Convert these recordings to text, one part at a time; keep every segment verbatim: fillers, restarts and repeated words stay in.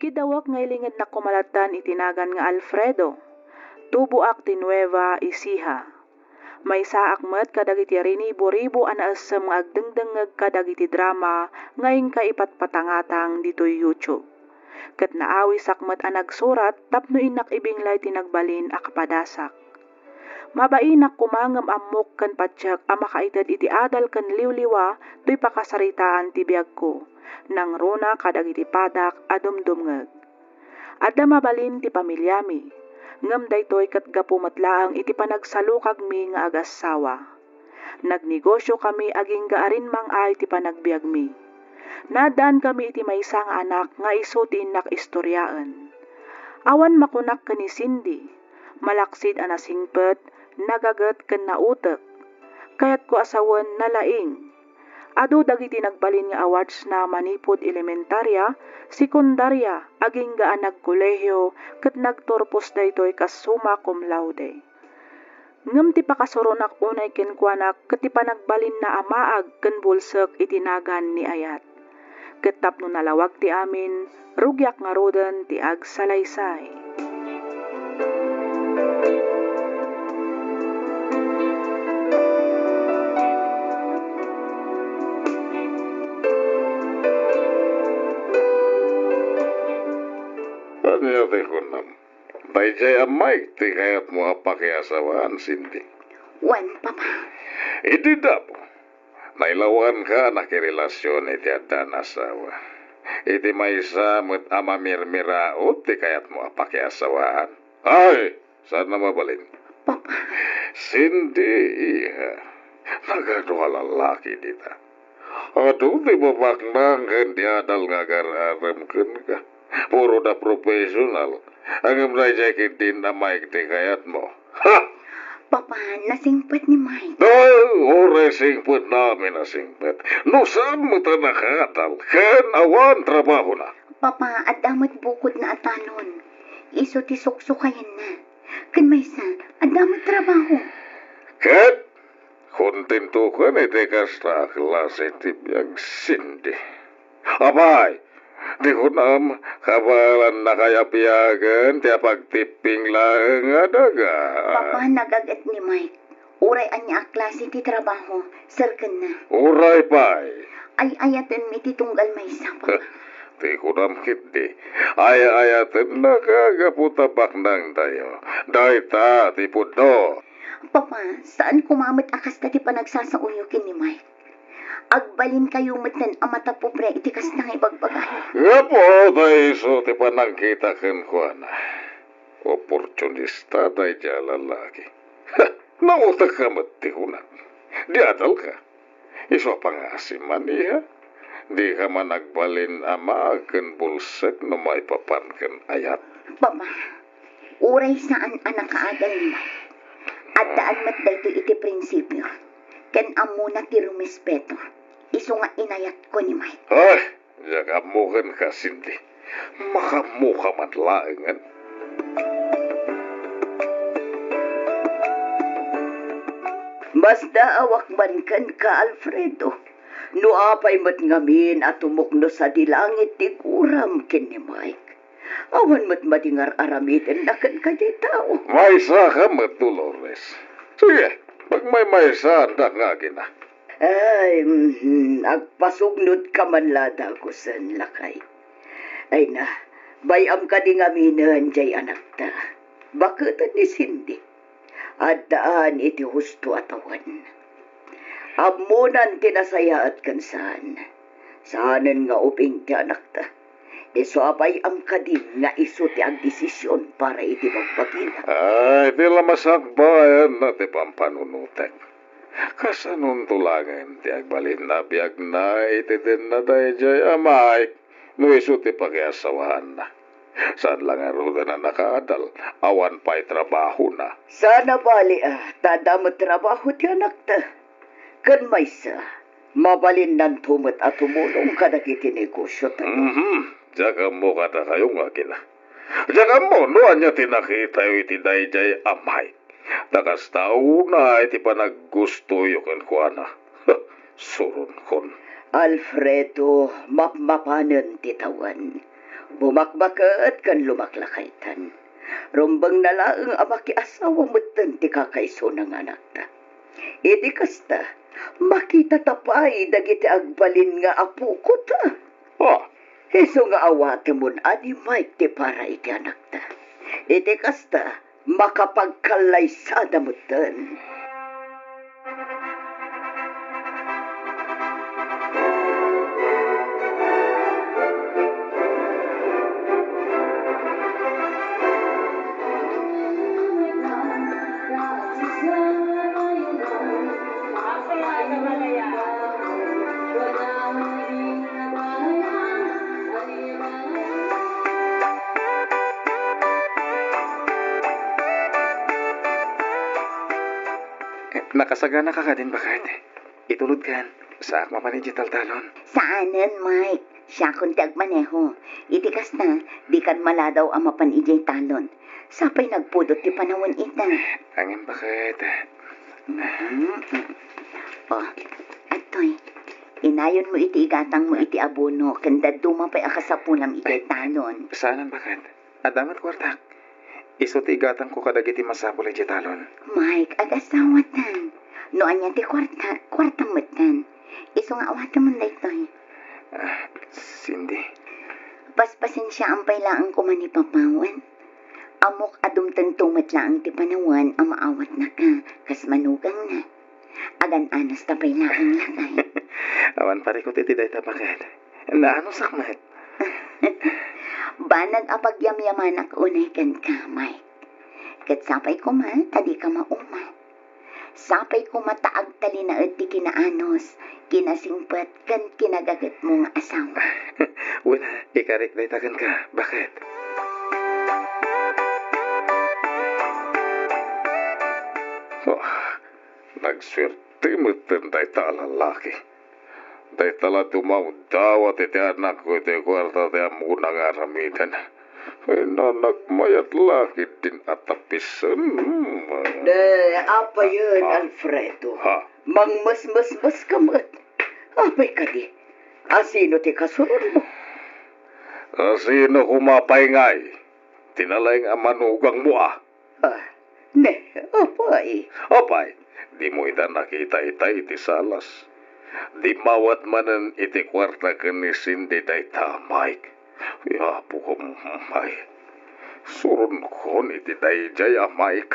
Kidawek nga ilingednak koma lattan iti nagan nga Alfredo. Tuboak ti Nueva Ecija. Maysaak met kadagiti rinibo-ribo a naessem nga agdengdengngeg kadagiti drama nga inka ipatpatangatang ditoy YouTube. Ket naawisak met a nagsurat tapno innak ibinglay ti nagbalin a kapadasak. Mabainak koma ngem ammok ken patiek a makaited iti adal ken liwliwa toy pakasaritaan ti biagko, nangruna kadagiti padak a dumdumngeg. Adda mabalin ti pamiliami, ngem daytoy ket gapu met laeng iti panagsalukagmi nga agassawa. Nagnegosiokami agingga a rimmang-ay ti panagbiagmi. Naaddaankami iti maysa nga anak nga isu ti innak istoriaen. Awan makunak ken ni Cindy, malaksid a nasingpet, nagaget ken nautek. Kayatko a sawen nalaing. Adu dagiti nagbalin nga awards-na manipud elementaria, sekundaria, agingga a nagkolehio, ket nagturpos daytoy kas summa cum laude. Ngem ti pakasuronak unay kenkuana ket ti panagbalinna a maag ken bulsek iti nagan ni Ayat. Ket tapno nalawag ti amin, rugiak ngaruden ti agsalaysay. Ania ti kunam? Daydiay a Mike ti kayatmo a pakiasawaan, Cindy? Wen, Papa. Idi damo, nailawanka a nakirelasion iti adda nga asawa. Iti maysa met a mamirmiraut ti kayatmo a pakiasawaan. Ay, saan a mabalin. Papa. Cindy, iha, nagadu a lallaki dita. Adu ti babaknang ken di adal nga agar-arem kenka. Puro da professional. Ngem daydiay ketdin a Mike ti kayatmo. Ha! Papa, nasingpet ni Mike. Ay, uray singpetna amin a singpet. No saan met a nakaadal, ken awan trabahona. Papa, adda met bukodna a talon. Isu ti suksukayenna. Ken maysa, adda met trabaho. Ket kontentokan iti kasta a klase ti biag, Cindy. Apay, di kunam, kabaelannakay a biagen ti apagtipping laeng a daga. Papa, nagaget ni Mike. Uray ania a klase ti trabaho, serkenna. Uray pay. Ay-ayatenmi ti tunggal maysa, Papa. Ti kunam ketdi, ay-ayatennaka gapu ta baknangtayo. Dayta ti pudno. Papa, saan koma met a kasta ti panagsasaoyo ken ni Mike. Agbalinkayo metten a matapobre iti kasta nga ibagbagayo. Gapu ta isu ti panagkita kenkuana. Oportunista daydiay a lalaki. Nautekka met ti kunak. Di adalka. Isu a pangaasim man, iha. Dika man agbalin a maag ken bulsek no maipapan ken Ayat. Papa, uray saan a nakaadal ni Mike, addaan met daytoy iti prinsipio, ken ammona ti rumespeto. Isu nga inayatko ni Mike. Ah, diak ammo kenka, Cindy. Makaammoka man laengen. Masdaawak man kenka, Alfredo. No apay met ngamin a tumukno sadi langit ti guram ken ni Mike, awan met madi nga ar-aramidenna kenka diay tao. Maysaka met, Dolores. Sige, pagmaymaysaandak nga agina. Ay, mhm, agpasugnodka man la dagusen, lakay. Ay na, bay-am kadi ngaminen diay anakta. Baketen ni Cindy. Addaan iti husto a tawen. Ammonan ti nasayaat ken saan. Saanen nga ubing ti anakta. Isu a bay-am kadi nga isu ti agdesision para iti bagbagina. Ay, ti la masakbayanna ti pampanunotek. Kasanonto laengen ti agbalin a biagna iti denna daydiay a Mike no isu ti pakiasawaanna? Saan la ngaruden a nakaadal, awan pay trabahona. Saan a bali, a, ta adda met trabaho ti anakta. Ken maysa, mabalinnanto met a tumulong kadagiti negosiotayo. Mhm. Diak ammo kadakayo nga agina. Diak ammo no ania ti nakitayo iti daydiay a Mike. Ta kasta unay ti panaggustoyo kenkuana. Suronkon. Alfredo, mapmapanen ti tawen. Bumakbaket ken lumaklakaytan. Rumbengna laeng a makiasawa metten ti kakaisuna nga anakta. Iti kasta, makitata pay dagiti agbalin nga apokota. Ah. Isu nga awatemon a ni Mike ti para iti anakta. Iti kasta, makapagkallaysada metten. Nakasaganaka kadin, baket? Itulodkan, saak mapan idiay taltalon. Saanen, Mike. Siakon ti agmaneho. Iti kasta, dikan maladaw a mapan idiay talon. Sapay nagpudot ti panawen ita. Ngem, baket? Mhm. Oh, adtoy. Inayonmo iti igatangmo iti abono, ken dadduma pay a kasapulam idiay talon. Saanen, baket? Adda met kuartak. Isu ti igatangko kadagiti masapul idiay talon. Mike, agasawatan. No ania ti kuarta, kuartam metten. Isu nga awatemon daytoy. Ah, Cindy. Paspasensiaam pay laeng koma ni Papa wen. Ammok a dumtengto met laeng ti panawen a maawatnaka kas manugangna. Agan-anasta pay laeng lakay. Awan parikut iti dayta, baket. Naanusak met. Banag a pagyamyamanak unay kenka, Mike. Ket sapay koma ta dika mauma. Sapay koma ta agtalinaed ti kinaanus, kinasingpet, ken kinagagetmo nga asawa. Wen, ikarik dayta kenka, baket? Oh, nagsuerte metten dayta a lalaki. Dayta la dumawdawat iti anakko iti kuarta ti ammona nga aramiden. Ay, nanak, mayat la ketdin a tapisen. Ne, apayen, ah, Alfredo? Ha? Mangmesmesmes ka met. Apay kadi? Asino ti kasuronmo? Asino koma pay ngay? Ti nalaing a manugangmo, a? Ah, ne, apay? Apay, dimo ida nakita itay iti salas? Dimmawat manen iti kuarta ken ni Cindy dayta a Mike. Ay, Apo ko, ay. Suronkon iti daydiay a Mike.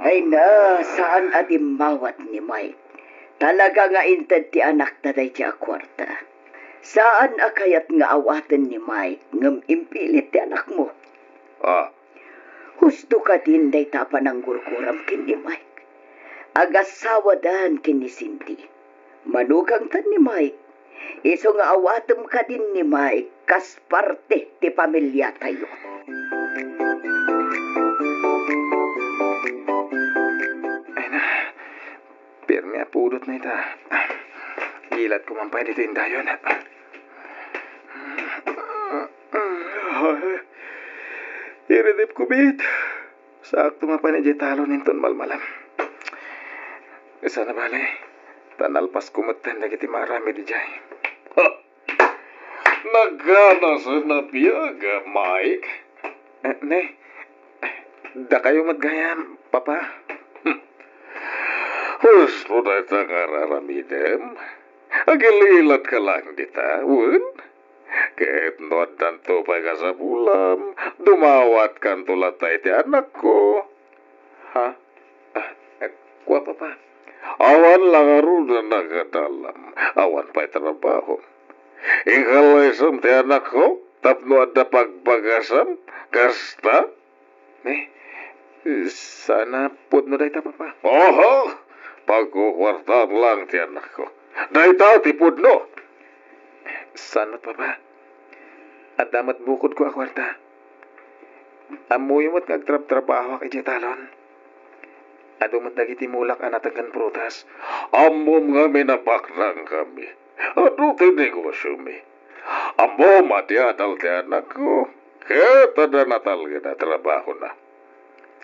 Ay na, saan a dimmawat ni Mike. Talaga nga inted ti anakta daydiay a kuarta. Saan a kayat nga awaten ni Mike ngem impilit ti anakmo. Ah. Husto kadin dayta a pananggurguram ken ni Mike. Agasawadan ken ni Cindy. Manugangtan ni Mike. Isu nga awatem kadin ni Mike kas parte ti pamiliatayo. Ay na, pirmi a pudotna ita. Ilatko man pay ditoy indayon. Iridipko met. Saakto mapan idiay talon inton malmalem. Saan a bale, ta nalpasko metten dagiti maaramid idiay. Ha! Naganasen a biag, Mike? Eh, ne, dakayo met gayam, Papa. Hmm. Husto dayta nga ar-aramidem. Agililatka laeng dita, wen? Ket no addanto pay kasapulam, dumawatkanto latta iti anakko. Ha? Ah, eh, kua, Papa. Awan la ngarud a nagadalam. Awan pay trabahom. Inkallaysam ti anakko tapno adda pagbagasam. Kasta? Eh, saan a pudno dayta, Papa? Oho! Pagkukuartaam laeng ti anakko. Dayta ti pudno! Saan met, Papa? Adda met bukodko a kuarta. Ammoyo met nga agtrabtrabahoak idiay talon. Adu met dagiti mulak a nateg ken prutas. Ammom ngamin a baknangkami. Adu ti negosiomi. Ammom a ti adal ti anakko, ket adda natalgen a trabahona.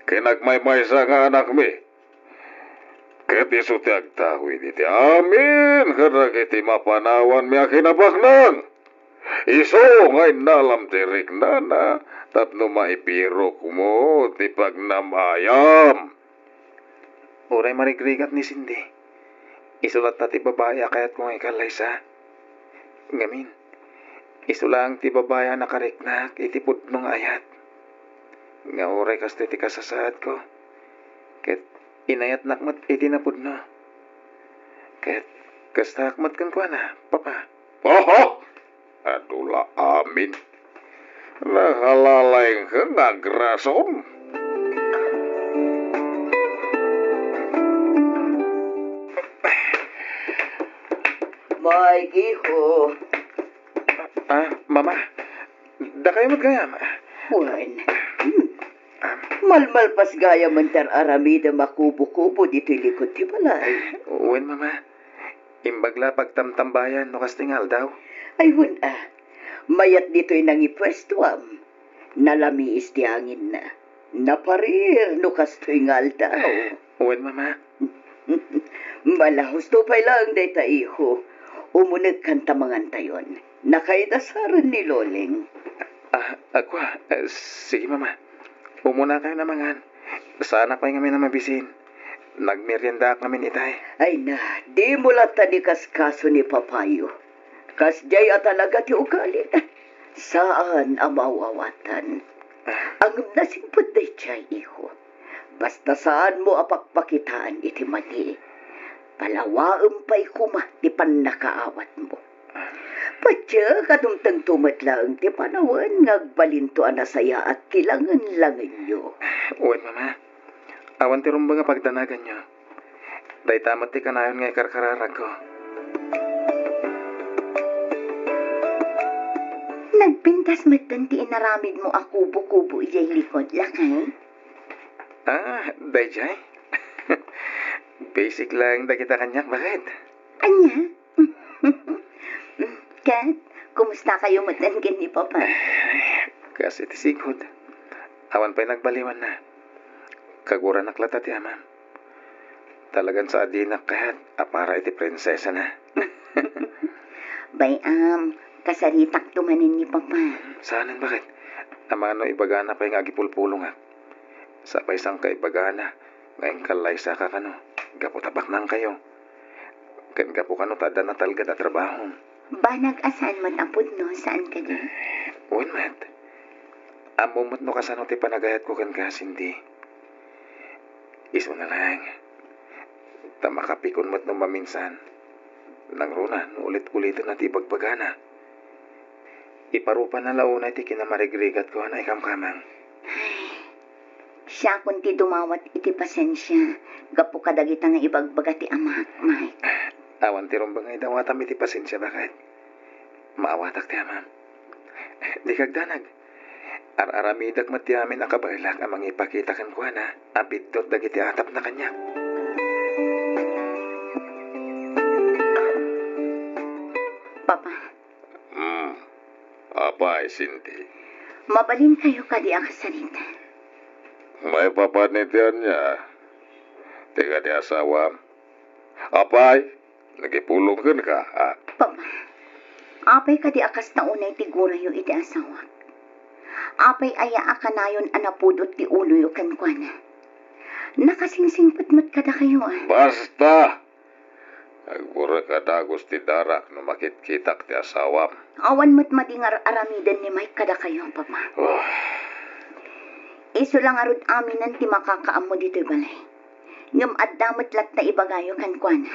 Ken agmaymaysa nga anakmi, ket isu ti agtawid iti amin kadagiti mapanawanmi a kinabaknang. Isu nga innalam ti riknana tapno maipirokmo ti pagnam-ayam. Uray marigrigat ni Cindy, isu latta ti babai a kayatko nga ikallaysa. Ngamin, isu laeng ti babai a nakariknak iti pudno nga ayat. Nga uray kastoy ti kasasaadko, ket inayatnak met iti napudno. Ket kastaak met kenkuana, Papa. Oho! Adu la amin. Nakalalayka nga agrason. Mike, iho. Ah, Mama, dakayo met gayam. Wen. Hmm. Ah. Malmalpas gayam ti ar-aramidem a kubo-kubo ditoy likod ti balay. Wen, Mama. Imbag la pagtamtambayan no kastoy nga aldaw. Ay, wen a. Mayat ditoy nangipuestuam. Nalamiis ti anginna. Naparir no kastoy nga aldaw. Wen, Mama. Mala, husto pay laeng dayta, iho. Umunegkan ta mangantayon. Nakaidasaren ni Loleng. Ah, ah, kua, ah, sige, Mama. Umunakayon a mangan. Saanak pay ngamin a mabisin. Nagmeriendaak ngamin itay. Ay na, dimo latta inkaskaso ni Papayo. Kasdiay a talaga ti ugalina. Saan a maawatan. Ah. Ngem nasingpet daydiay, iho. Basta saanmo a pakpakitaan iti mani. Palawaem pay koma ti pannakaawatmo. Patiek a dumtengto met laeng ti panawen nga agbalinto a nasayaat ti langen-langenyo. Wen, Mama. Awan ti rumbeng a pagdanaganyo. Dayta met ti kanayon nga ikarkararagko. Nagpintas metten ti inaramidmo a kubo-kubo idiay likod, lakay? Ah, daydiay? Basic laeng dagita kaniak, baket. Ania? Ket, kumusta kayo metten ken ni Papa? Kas iti sigud. Awan pay nagbaliwanna. Kaguranak latta ti amam. Talagan sa adinak kayat a para iti prinsesana. Bay-am, kasaritakto manen ni Papa. Saanen, baket? Amano ibagana pay nga agipulpulongak. Sa pay sangka ibagana nga inkallaysaka kano, gapu ta baknangkayo. Ken gapu kano ta adda natalged a trabahom. Banag a saan met a pudno, saan kadi? Wen met. Ammom met no kasano ti panagayatko kenka, Cindy. Isuna laeng. Ta makapikon met no maminsan. Nangruna no ulit-uliten a ti ibagbagana. Iparupanna la unay ti kinamarigrigatko a naikamkamang. Ay, siakon ti dumawat iti pasensia gapu kadagita nga ibagbaga ti amak, Mike. Awan ti rumbeng nga idawatam iti pasensia, baket. Maawatak ti amam. Dika agdanag. Ar-aramidek met ti amin a kabaelak a mangipakita kenkuana a biddut dagiti atapna kaniak. Papa. Hmm. Apay, Cindy? Mabalinkayo kadi a kasarita? Maipapan iti ania? Ti kadi asawam? Apay, nagipulong kenka, a? Papa, apay kadi a kasta unay ti gurayo iti asawak? Apay aya a kanayon a napudot ti uloyo kenkuana? Nakasingsingpet met kadakayo, a? Basta! Agburek a dagus ti darak no makitkitak ti asawam. Awan met madi nga ar-aramiden ni Mike kadakayo, Papa. Oh. Isu la ngarud aminen ti makakaammo ditoy balay. Ngem adda met latta ibagayo kenkuana.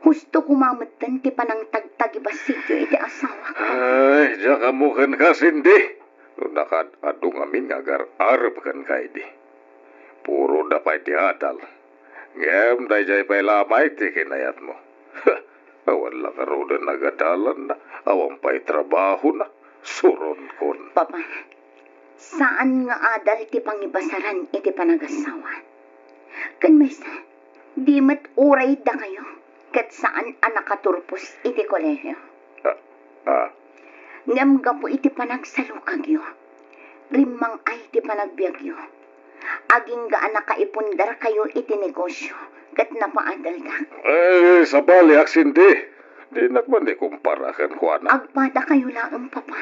Husto koma metten ti panangtagtagibassigyo iti asawak. Ay, diak ammo kenka, Cindy. No nakaad-adu ngamin nga agar-arep kenka idi. Puro da pay ti adal. Ngem daydiay pay la met ti kinayatmo. Awan la ngaruden nagadalan, awan pay trabahona. Suronkon. Papa, saan nga adal ti pangibasaran iti panagasawa. Ken maysa, di met uray dakayo ket saan a nakaturpos iti kolehio. Ah, ah. Ngem gapu iti panagsalukagyo, rimmang-ay ti panagbiagyo. Agingga a nakaipundarkayo iti negosio ket napaadaldak. Eh, sabaliak, Cindy. Dinak man ikumpara kenkuana. Agpadakayo laeng, Papa.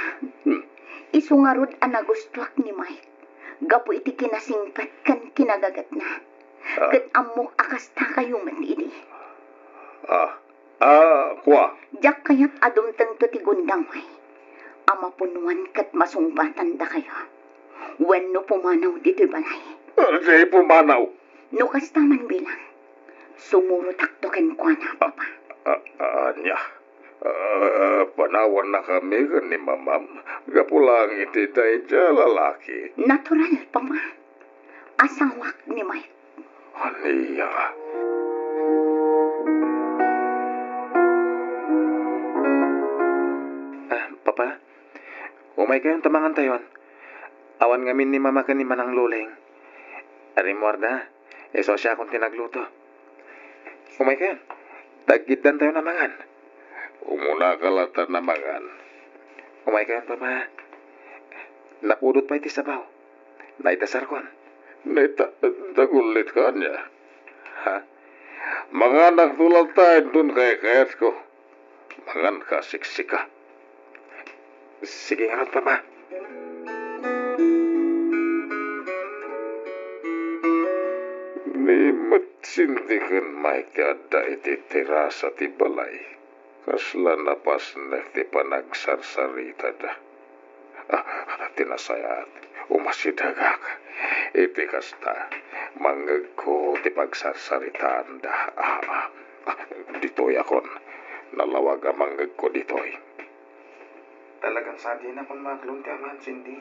Hmm. Isu ngarud a nagustuak ni Mike gapu iti kinasingpet ken kinagagetna. Ah. Ket ammok a kastakayo met idi. Ah. Ah, kua. Diak kayat a dumtengto ti gundaway a mapunuan ket masungbatan dakayo. Wenno pumanaw ditoy balay. Ah, di pumanaw. No kasta man bilang, sumurotakto kenkuana, Papa. Ah, ah, ania? Ah, panawannakami ken ni Mamam gapu laeng iti daydiay a lalaki. Natural, Papa. Asawak ni Mike. Ania? Ah, Papa, umaykayon ta mangantayon. Awan ngamin ni Mama ken ni Manang Loleng. Rimmuarda, isu a siakon ti nagluto. Umaykayon, ta aggiddantayon a mangan. Umunaka latta a mangan. Umaykayon, Papa. Napudot pay ti sabaw. Naidasarkon. Naita-, nagullitka ania? Ha? Manganakto latta inton kaykayatko. Manganka, siksika. Sige ngarud, Papa. Ni met Cindy ken Mike ti adda iti terasa ti balay. Kasla napasnek ti panagsarsaritada. Ah, ti nasayaat, umasidegak. Iti kasta, mangngegko ti pagsarsaritaanda. Ah, ah, ah, ditoyakon. Nalawag a mangngegko ditoy. Talagan sadiennakon maaklon ti aman, Cindy.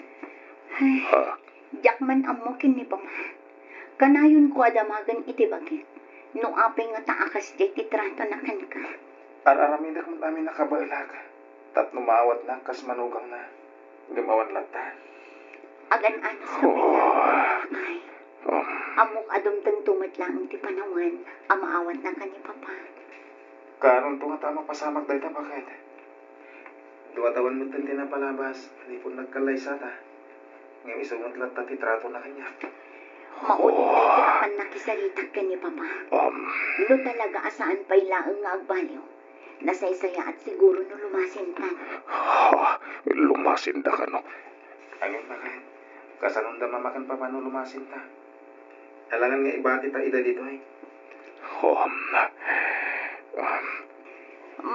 Ay, ah, diak man ammo ken ni Papa. Kanayonko a damagen iti bagik no apay ngata a kasdiay ti tratona kenka. Ar-aramidek met amin a kabaelak tapno maawatnak kas manugamna. Ngem awan latta. Agan-anos kami, lakay. Um. Ammok a dumtengto met laeng ti panawen a maawatnaka ni Papa. Kaanonto ngata a mapasamak dayta, baket? Dua tawen metten ti napalabas, manipud nagkallaysata. Ngem isu met latta ti tratona kaniak. Maudi daydi a pannakisaritak ken ni Papa. Um. No talaga a saan pay laeng nga agbaliw, nasaysayaat siguro no lumasintan. Ha, lumasinda kano? Ayun, baket. Kasanonda Mama ken Papa no lumasinta? Alangan nga ibatita ida ditoy. Um, um.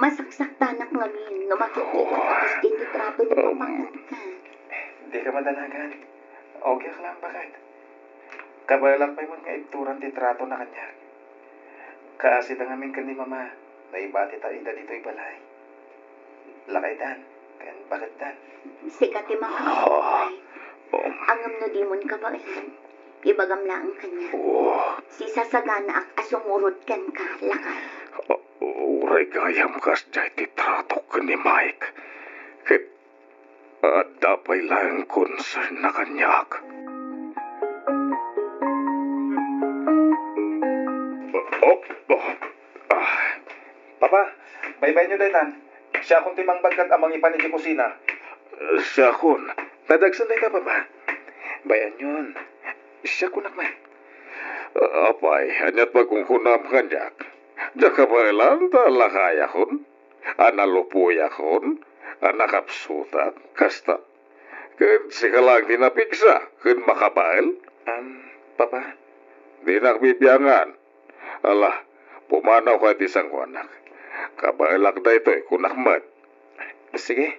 Masaksaktanak ngamin no makikita a kasdiay ti trato ni Papa kenka. Dika madanagan. Ogiak lang, baket. Kabaelak pay met nga ibturan ti tratona kaniak. Kaasida ngamin ken ni Mama, naibatita ida ditoy balay. Lakaydan, ken baketdan. Sika ti makaammo, Pay. Ngem no dimon kabaelan, ibagam laeng kaniak. Oh. Sisasaganaak a sumurot kenka, lakay. Ah, uray gayam kasdiay ti tratok ken ni Mike. Ket adda pay laeng concern na kaniak. Oh, oh. Ah, Papa, baybayanyo daytan. Siakon ti mangbagkat a mangipan idiay kusina. Siakon. Nadagsen dayta, Papa. Bayanyon. Siakonak met. Apay, ania't pagkunkunam kaniak? Diak kabaelan ta lakayakon? A nalupoyakon? A nakapsutak? Kasta? Ket sika laeng ti napigsa ken makabael? Am, Papa. Dinak bibiangan. Ala, pumanawka iti sangoanak. Kabaelak daytoy, kunak met. Sige.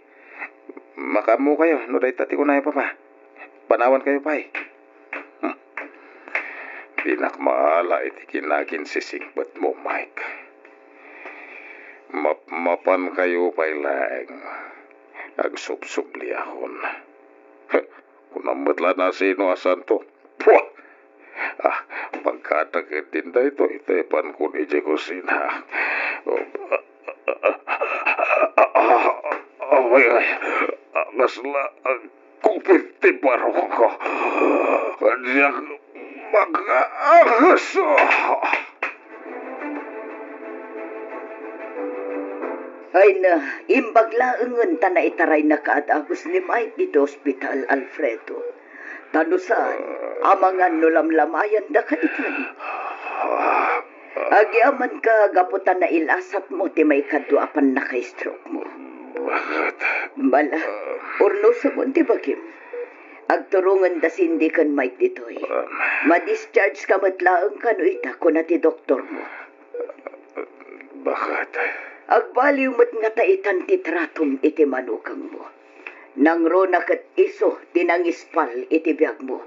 Makaammokayo no dayta ti kunayo, Papa. Panawankayo pay. Hmm. Dinak maala iti kinagin sisingpetmo, Mike. Mapmapankayo pay laeng. Agsubsubliakon. Heh, kunam met la no sino a santo. Pua! Ah, pagkadagedin daytoy, ta ipankon idiay kusina. Ay, ay, ah, kasla, ah, kupit ti barokko. Diak makaangas. Ay na, imbag laengen ta naitaray na kaad-agus ni Mike ditoy ospital, Alfredo. Ta no saan, amangan no lamlamayanda ka itan. Ah, Agyamanka gapu ta nailasatmo ti maikadua a pannaka-stroke mo. Bakit? Bala, urnosem ti bagim. Agturongen da Cindy ken Mike ditoy. Um, Ma-discharge ka met laeng kano ita, kuna ti doktor mo. Bakit? Agbaliw met ngata itan ti tratom iti manugangmo. Nangruna ket isu ti nangispal iti biagmo.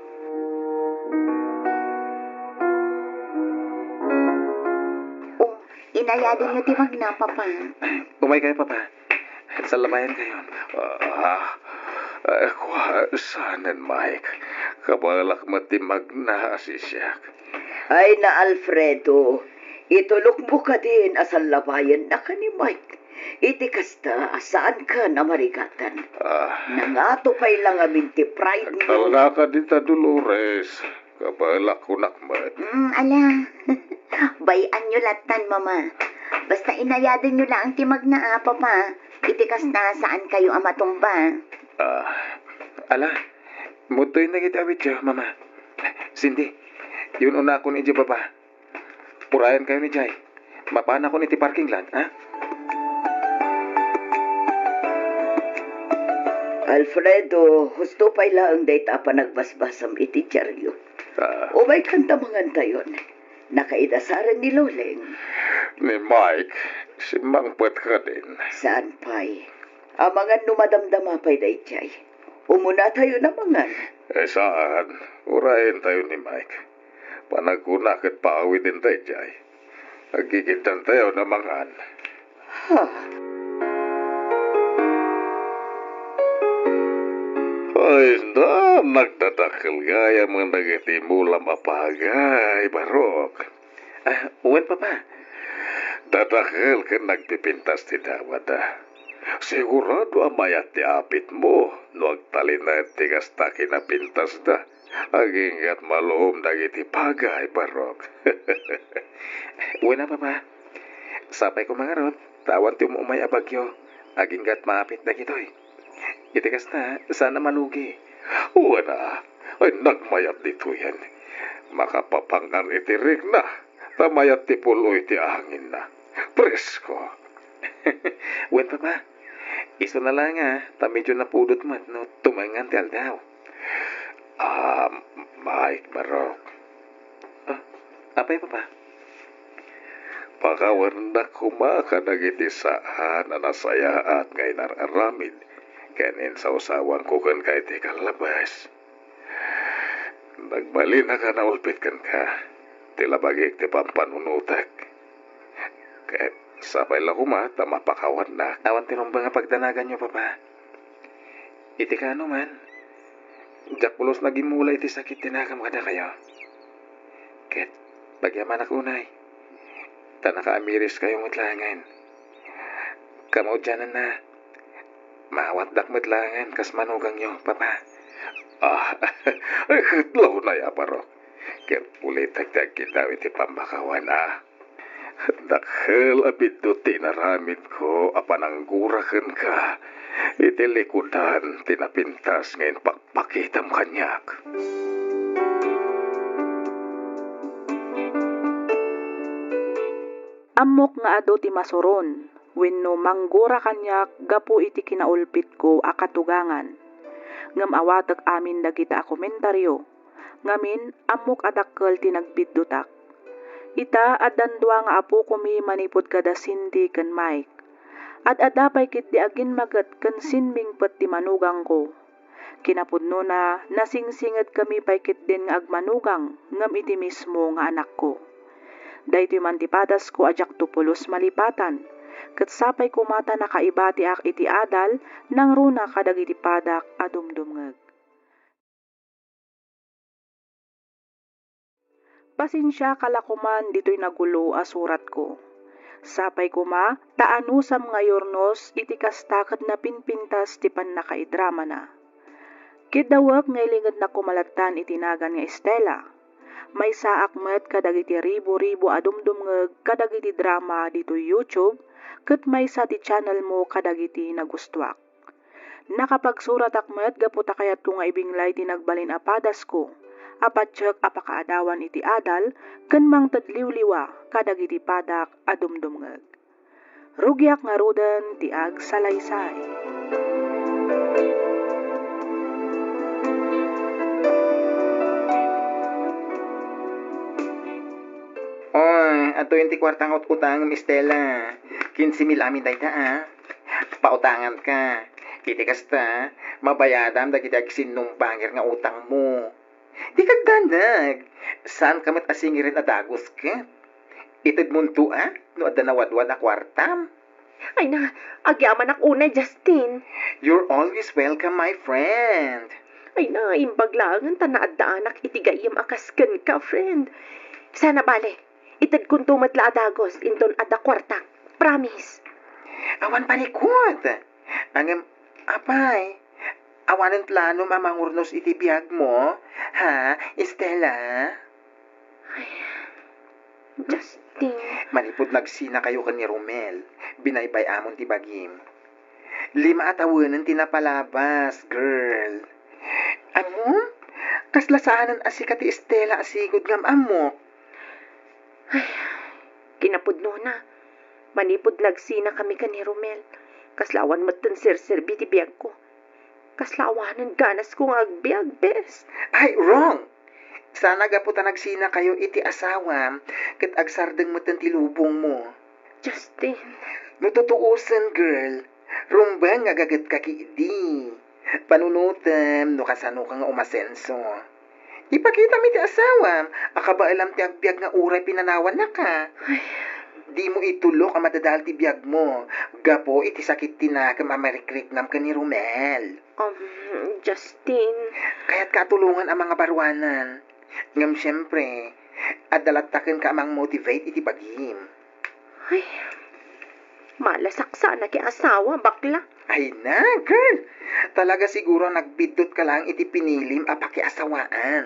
Oh, inayadenyo ti magna, Papa. Umaykayo, Papa. Sallabayankayon. Ah, eh, kua, saanen, Mike? Kabaelak met ti magna a siak. Ay na, Alfredo, itulokmo kadin a sallabayannaka ni Mike. Iti kasta a saanka a marigatan. Ah. Nangato pay la ngamin ti pride mo. Agtalnaka dita, Dolores. Kabaelak kunak met. Mm, ala. Bay-anyo lattan, Mama. Basta inayadenyo laeng ti magna, a, Papa. Iti kasta, saankayo a matumba. Ah, ala. Mudtoyen dagiti awityo, Mama. Cindy, yun-unakon idiay baba. Urayankayon idiay. Mapanakon iti parking lot, ha? Alfredo, husto pay laeng dayta a panagbasbasam iti diario. Ah. Umaykan ta mangantayon. Nakaidasaren ni Loleng. Ni Mike, simmangpet kadin. Saan pay? Amangan no madamdama pay daydiay. Umunatayon a mangan. Eh, saan. Urayentayo ni Mike. Panagkuna ket paawiden daydiay. Aggigitantayon a mangan. Ha? Ay na, nagdadakkel gayam dagiti mulam a pagay, Barok. Ah, wen, Papa. Dadakkel ken nagpipintas ti dawada. Sigurado a mayat ti apitmo no agtalinaed ti kasta kinapintasda. Aginggat malom dagiti pagay, Barok. Wen a, Papa. Sapay koma ngarud, ta awan ti um-umay a bagyo. Aginggat maapit dagitoy. Iti kasta, saan a malugi. Wen a, ay nagmayat ditoyen. Makapapangar iti rikna, ta mayat ti pul-oy ti anginna. Presko. Wen, Papa. Isuna la nga, ta medyo napudot met no tumengngan ti aldaw. Ah, Mike, Barok. Ah, apay, Papa? Pakawannak koma kadagiti saan a nasayaat nga inar-aramid ken insawsawangko kenka iti kallabes. Nagbalin a kanaulpit kenka ti labagik ti pampanunotek. Ket sapay la koma ta mapakawannak. Awan ti rumbeng a pagdanaganyo, Papa. Iti kaano man, diak pulos nagimmula iti sakit ti nakam kadakayo. Ket pagyamanak unay, ta nakaamiriskayo met laengen. Kamaudiananna, maawatdak met laengen kas manugangyo, Papa. Ah, ay, ket launay a barok. Ket ulitek ti agkindaw iti pammakawan, a. Dakkel a biddut ti inaramidko a pananggura kenka iti likudan ti napintas nga impakpakitam kaniak. Ammok nga adu ti masuron wenno manggura kaniak gapu iti kinaulpitko a katugangan. Ngem awatek amin dagita a komentario. Ngamin, ammok a dakkel ti nagbiddutak. Ita, addan dua nga apokomi manipud kada Cindy ken Mike. Ad-adda pay ketdi agimmaget ken simmingpet ti manugangko. Kinapudnona, nasingsingetkami pay ketdin nga agmanugang ngem iti mismo nga anakko. Daytoy man ti padasko a diakto pulos malipatan, ket sapay koma ta nakaibatiak iti adal nangruna kadagiti padak a dumdumngeg. Pasensiaka la koman ditoy nagulo a suratko. Sapay koma ta anusam nga ayurnos iti kasta ket napinpintas ti pannakaidramana. Kiddawek nga ilingednak koma lattan iti nagan nga Estela. Maysaak met kadagiti ribu-ribu a dumdumngeg kadagiti drama ditoy YouTube ket maysa ti channelmo kadagiti nagustuak. Nakapagsuratak met gapu ta kayatko nga ibinglay ti nagbalin a padasko a patiek a pakaadawan iti adal ken mangted liwliwa kadagiti padak a dumdumngeg. Rugiak ngaruden ti agsalaysay. Oy, adtoyen ti kuarta nga ut-utangem, Estela. Quince mil amin dayta, a. Pautanganka. Iti kasta, mabayadam dagiti agsinnumbanger nga utangmo. Dika agdanag. Saanka met a singiren a dagus ket. Itedmonto, a, no adda nawadwad a kuartam. Ay na, agyamanak unay, Justin. You're always welcome, my friend. Ay na, imbag laengen ta naaddaanak iti gayyem a kas kenka, friend. Sana bale, itedkonto met la a dagus inton adda kuartak. Promise. Awan parikut. Ngem, apay, awanen planom a mangurnos iti biagmo, ha, Estela? Ay, Justin. Manipud nagsinakayo ken ni Romel, binaybay-amon ti bagim. Lima a tawenen ti napalabas, girl. Ammom? Kasla saanen a sika ti Estela a sigud nga am-ammok. Ay, kinapudnona. Manipud nagsinakami ken ni Romel, kasla awan metten serserbi ti biagko. Kasla awanen ganasko nga agbiag, bes. Ay, wrong! Sana gapu ta nagsinakayo iti asawam ket agsardeng metten ti lubongmo. Justin. No tutuosen, girl, rumbeng nga gagetka ketdi. Panunotem no kasanoka nga umasenso. Ipakitam iti asawam a kabaelam ti agbiag nga uray pinanawannaka. Ay. Dimo itulok a madadael ti biagmo gapu iti sakit ti nakem a marikriknam ken ni Romel. Um, Justin. Kayatka a tulongan a mangabaruanan. Ngem siempre, adda latta kenka a mangmotivate iti bagim. Ay, malasaksanak ti asawa, bakla. Ay na, girl! Talaga siguro a nagbiddut ka laeng iti pinilim a pakiasawaan.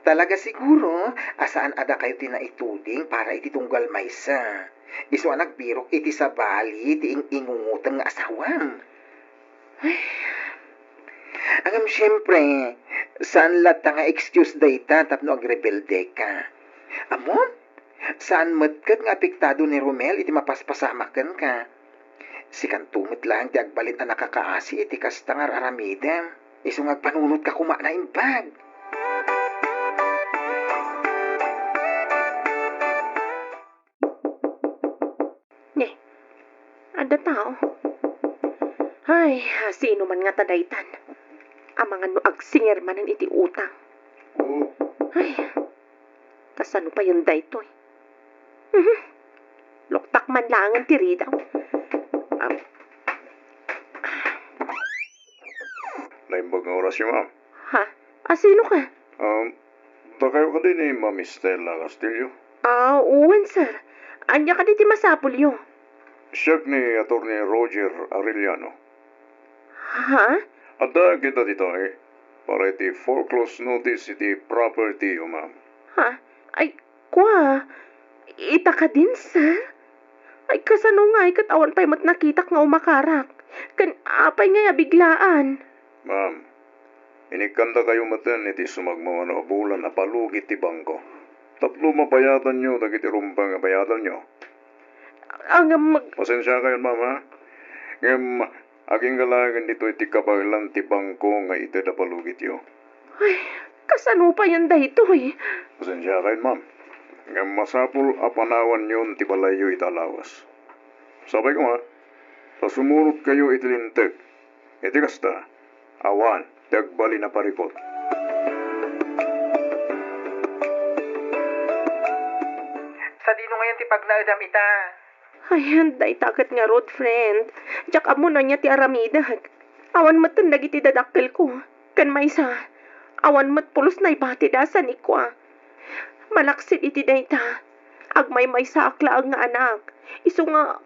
Talaga siguro a saan a dakayo ti naituding para iti tunggal maysa. Isu a nagbirok iti sabali ti ing-ingungotem nga asawam. Ay. Ngem siempre, saan latta nga excuse dayta tapno agrebeldeka. Ammom? Saan met ket nga apektado ni Romel iti mapaspasamak kenka. Sikanto met laeng ti agbalin a nakakaasi iti kasta nga ar-aramidem. Isu nga agpanunotka koma a naimbag. Ne, adda tao. Ay, sino man ngata daytan? Amangan no agsingir manen iti utang. Ay, kasano payen daytoy? Mhm. Luktak man laengen ti ridaw. Ah. Naimbag nga orasyo, ma'am. Ha? A, sinoka? Um, dakayo kadi ni Ma'am Estela Castillo? Ah, wen, sir. Ania kadi ti masapulyo? Siak ni Attorney Roger Arellano. Ha? Adda kita ditoy para iti foreclosure notice iti property-yo, ma'am. Ha? Ay, kua, ita kadin, sir? Ay, kasano ngay ket awan pay met nakitak nga umakarak? Ken apay ngay a biglaan? Ma'am, inikkandakayo metten iti sumagmamano a bulan a palugit ti bangko tapno mabayadanyo dagiti rumbeng a bayadanyo. Ngem mag- Pasensiakayon, ma'am, ha? Ngem agingga laengen ditoy ti kabaelan ti bangko nga ited a palugityo. Ay, kasano payen daytoy? Pasensiakayon, ma'am. Ngem masapul a panawanyon ti balayyo ita a lawas. Sapay koma, ta sumurotkayo iti linteg. Iti kasta, awan ti agbalin a parikut. Sadino ngayen ti pagnaedam ita? Ay, dayta ket ngarud, friend. Diak ammo no ania ti aramidek. Awan metten dagiti dadakkelko. Ken maysa, awan met pulos naibatida a sanikua. Malaksid iti dayta, agmaymaysaak laeng nga anak. Isu nga,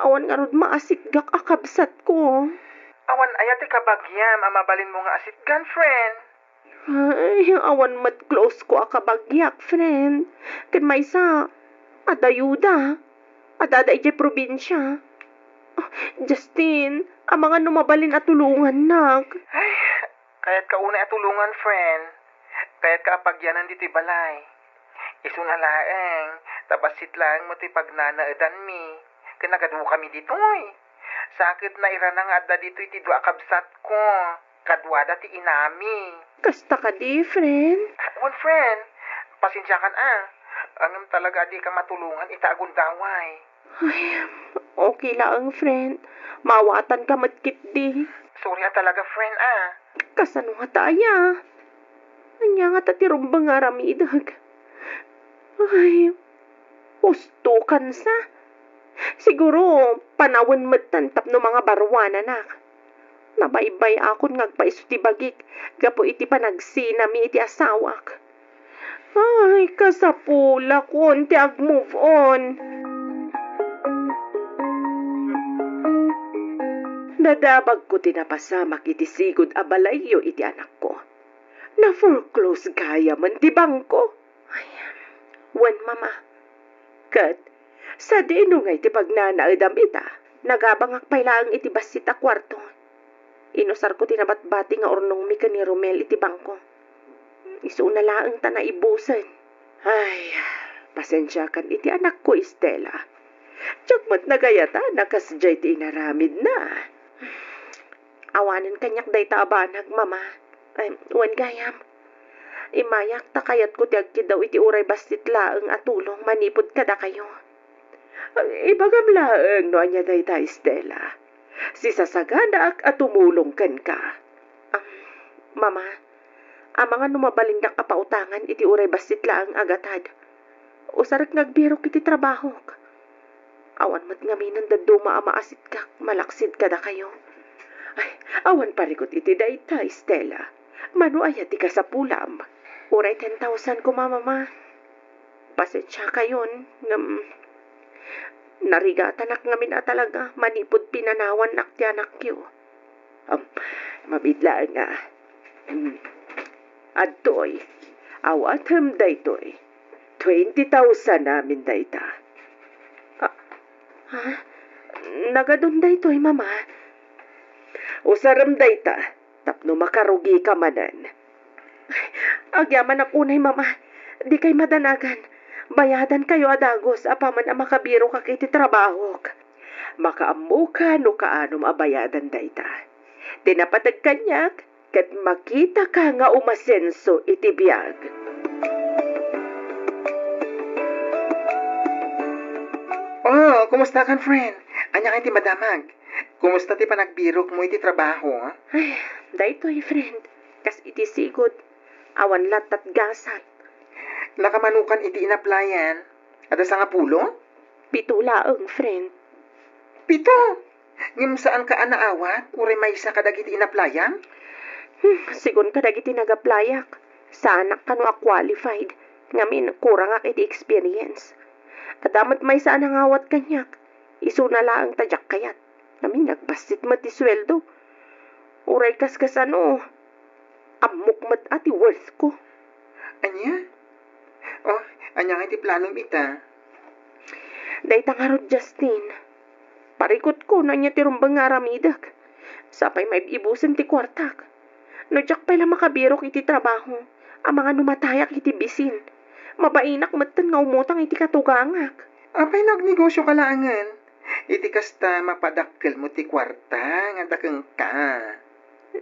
awan ngarud maasitgak a kabsatko. Awan aya ti kabagiam a mabalinmo nga asitgan, friend? Ay, awan met close ko a kabagiak, friend. Ken maysa, adda ayuda. Adda, adda idiay probinsia. Ah, Justin, amangan no mabalin a tulongannak. Ay, kayatka unay a tulongan, friend. Kayatka a pagyanan ditoy balay. Isuna laeng, ta bassit laeng met ti pagnanaedanmi. Ken nagadukami ditoy. Sa ket nairana nga adda ditoy ti dua a kabsatko. Kaduada ti inami. Kasta kadi, friend? Ah, wen, friend. Pasensiakan a. Ngem talaga a dika matulongan ita a gundaway. Ay, okay laeng, friend. Maawatanka met ketdi. Sorry a talaga, friend, a. Kasano ngata aya? Ania ngata ti rumbeng nga aramidek? Ay, ustokan sa. Siguro, panawen metten tapno mangabarruananak. Nabaybay-akon nga agpaiso ti bagik gapu iti panagsinami iti asawak. Ay, kasapulakon ti ag-move on. Nadabagko ti napasamak iti sigud a balayyo iti anakko. Na-foreclose gayamen ti bangko. Ay, wen, Mama. Ket, sadino ngay ti pagnanaedam ita? Nagabangak pay laeng iti bassit a kuarto. Inusarko ti nabatbati nga urnongmi ken ni Romel iti bangko. Isuna laeng ta naibusen. Ay, pasensiakan iti anakko, Estela. Diak met nagayatan a kasdiay ti inaramidna. Awanen kaniak dayta a banag, Mama. Ay, wen gayam. Immayak ta kayatko ti agkiddaw iti uray bassit laeng a tulong manipud kadakayo. Ibagam laeng no ania dayta, Estela. Sisasaganaak a tumulong kenka. Am, Mama, amangan no mabalindak a pautangan iti uray bassit laeng a gatad. Usarek nga agbirok iti trabahok. Awan met ngamin dadduma a maasitkak malaksid kadakayo. Ay, awan parikut iti dayta, Estela. Mano aya ti kasapulam? Uray ten thousand koma, Mama. Pasensiakayon, ngem narigatanak ngamin a talaga manipud pinanawannak ti anakyo. Am, mabiit laeng a. Hmm. Adtoy. Awatem daytoy. Twenty thousand amin dayta. Ah, ha? Nagadun daytoy, Mama. Usarem dayta tapno makarugika manen. Agyamanak unay, Mama. Dikay madanagan. Bayadankayo a dagus apaman a makabirokak iti trabahok. Makaammoka no kaanom a bayadan dayta. Ti napateg kaniak, ket makitaka nga umasenso iti biag. Oh, kumusta kan, friend? Ania kay ti madamag? Kumusta ti panagbirokmo iti trabaho? Ay, daytoy, friend. Kas iti sigud, awan lattat gasat. Nakamanokan iti inaplayan? Adda sangapulo? Pito laeng, friend. Pito? Ngem saanka a naawat, uray maysa kadagiti inaplayan? Hmm, sigun kadagiti nagaplayak, saanak kano a qualified, ngamin kurangak iti experience. Adda met maysa a nangawat kaniak, isuna laeng ta diak kayat, ngamin nagbassit met ti sueldo. Uray kaskasano, ammok met a ti worth ko. Ania? Oh, ania nga iti planom ita? Dayta ngarud, Justin. Parikutko no ania ti rumbeng nga aramidek. Sapay maib-ibusen ti kuartak. No diak pay la makabirok iti trabaho, amangan no matayak iti bisin. Mabainak metten nga umutang iti katugangak. Apay no agnegosioka laengen? Iti kasta, mapadakkelmo ti kuarta nga adda kenka.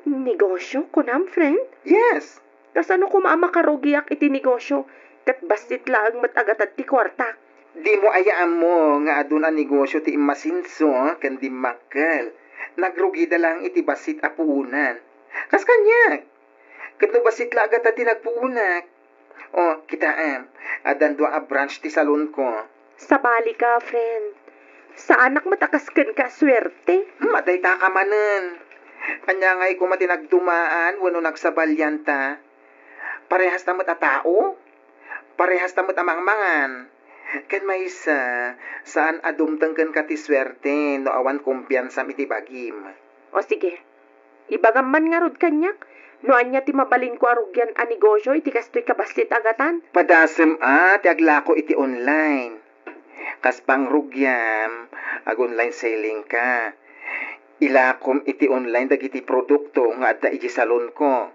Negosio, kunam, friend? Yes. Kasano koma a makarugiak iti negosio ket bassit laeng met a gatad ti kuartak? Dimo aya ammo nga adun a negosio ti immasenso ken dimmakkel? Nagrugida laeng iti bassit a puonan. Kas kaniak. Ket no bassit la a gatad ti nagpuonak. O, kitaem, addan dua a branch ti salonko. Sabali ka, friend. Saanak met a kas kenka a suerte. Hmm, adda itaka manen. Ania ngay koma ti nagdumaan wenno nagsabalian ta? Parehas ta met a tao? Parehas ta met a mangmangan? Ken maysa, saan a dumteng kenka ti suerte no awan kumpiansam iti bagim. O sige, ibagam man ngarud kaniak no ania ti mabalinko a rugian a negosio iti kastoy kabassit a gatad. Padasem a ti aglako iti online. Kas pangrugiam, ag-online selling ka. Ilakom iti online dagiti produkto nga adda iti salonko.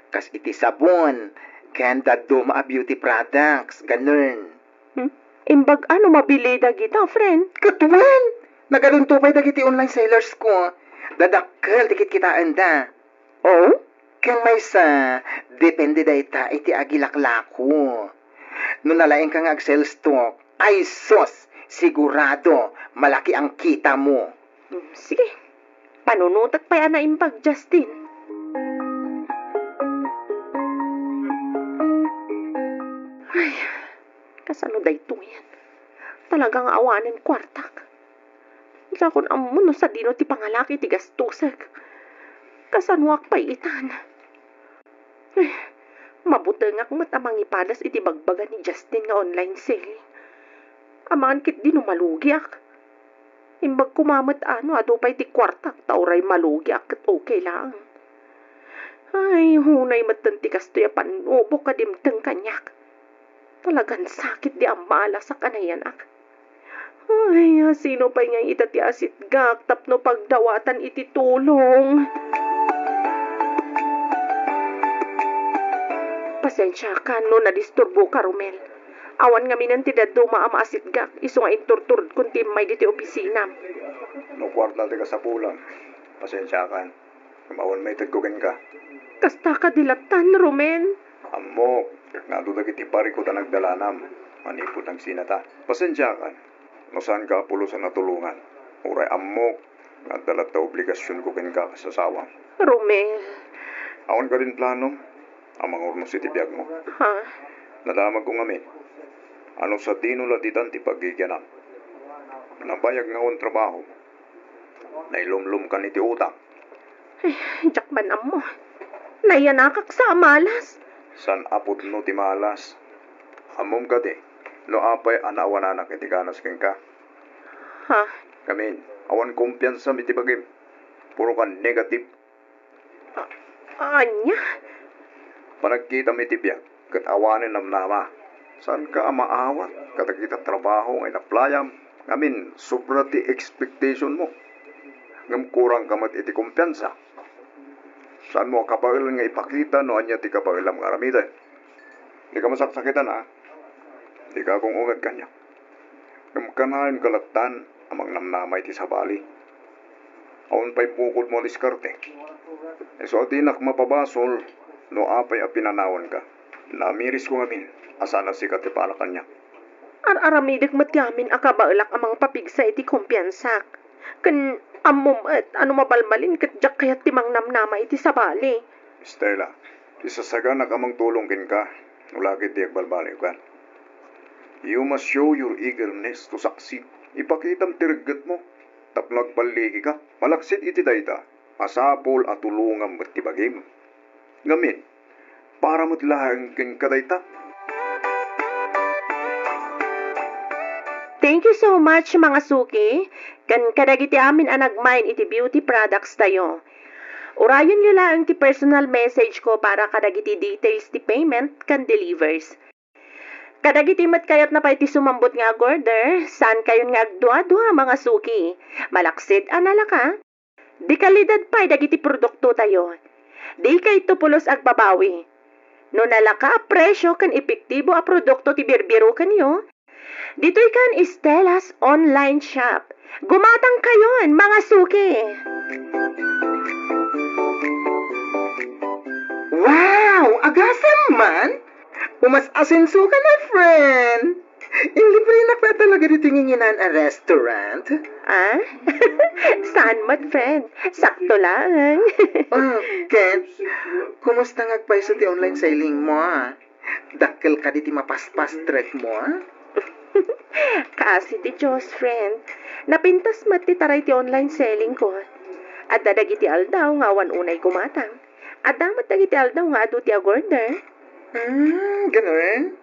Kas iti sabon, Ken dadduma a beauty products, ganun. Hmm? Imbag-a no mabili dagita, friend? Ket wen, nagadunto pay dagiti online sellers ko. Dadakkel ti kitkitaenda. Oh? Ken maysa, depende dayta iti agilaklako. No nalaingka nga ag-sales talk, ay sus, sigurado, malaki ang kita mo. Hmm, sige. Panunotek pay a naimbag, Justin. Ay, kasano daytoyen? Talaga nga awanen kuartak. Diakon ammo no sadino ti pangalak iti gastosek. Kasanoak pay itan? Ay, mabutengak met a mangipadas iti bagbaga ni Justin nga online selling. Amangan ketdi no malugiak. Imbag koma met a no adu pay ti kuartak ta uray malugiak ket okay laeng. Ay, unay metten ti kastoy a pannubok a dimteng kaniak. Talagan sakit di amalasak a nayanak. Ay, sino pay ngay ita ti asitgak tapno pagdawatan iti tulong? Pasensiakan no nadisturboka, Romel. Awan ngaminen ti dadduma a maasitgak isu nga inturturedkon ti immay ditoy opisinam. No kuarta ti kasapulam, pasensiakan. Ngem awan maitedko kenka. Kasta kadi lattan, Romel? Ammok nga adu dagiti barikut a nagdalanam manipud nagsinata. Pasensiakan no saanka a pulos a natulongan. Uray ammok nga adda latta obligasionko kenka kas asawam. Romel. Awan kadin planom a mangurnos iti biagmo. Ha? Nadamagko ngamin a no sadino la ditan ti paggigianam. Nabayag nga awan trabaho. Nailumlomkan iti utang. Eh, diak man ammo. Nayanakak sa a malas. Saan a pudno ti malas. Ammom kadi no apay a naawananak iti kanas kenka? Ha? Ngamin, awan kumpiansam iti bagim. Puro ka negative. A-, ania? Panagkitam iti biag ket awanen namnama. Saanka a maawat kadagita trabaho nga inaplayam ngamin sobra ti expectationmo. Ngem kurangka met iti kumpiansa. Saanmo a kabaelan nga ipakita no ania ti kabaelam nga aramiden. Dika masaksakitan, a. Dika agung-unged kaniak. Ngem kanayon ka lattan a mangnamnama iti sabali. Awan pay bukodmo a diskarte. Isu a dinak mapabasol no apay a pinanawanka. Namirisko ngamin a saan a sika ti para kaniak. Ar-aramidek met ti amin a kabaelak a mangpapigsa iti kumpiansak. Ken ammom met a no mabalbalin ket diak kayat ti mangnamnama iti sabali. Stella, ti sasaganak a mangtulong kenka, no la ketdi agbalbaliwkan. You must show your eagerness to succeed. Ipakitam ti reggetmo tapno agballigika. Malaksid iti dayta, masapul a tulongam met ti bagim. Ngamin, para met laeng kenka dayta. Thank you so much, mga suki, ken kadagiti amin a nagmain iti beauty products tayo. Urayonyo laeng ti personal message ko para kadagiti details ti payment ken delivers. Kadagiti met kayatna pay ti sumambut nga ag-order, saankayon nga agduadua, mga suki. Malaksid a nalaka. Di kalidad pay dagiti produktotayo. Dikayto pulos agbabawi. No nalaka a presio ken epektibo a produkto ti birbirokenyo, ditoy kan Estella's online shop. Gumatangkayon, mga suki! Wow! Agasem man! Umas-asensoka na, friend! Inlibrenak pay talaga ditoy nginginaan a restaurant? Ah? Saan met, friend? Sakto laeng. Ah, ket, kumusta nga agpayso ti online selling mo, a? Dakkel kadi ti mapaspas trip mo, a? Kaasi ti Diyos, friend. Napintas met ti taray ti online selling ko. Adda dagiti aldaw nga awan unay gumatang. Adda met dagiti aldaw nga adu ti ag-order. Hmm, ganun?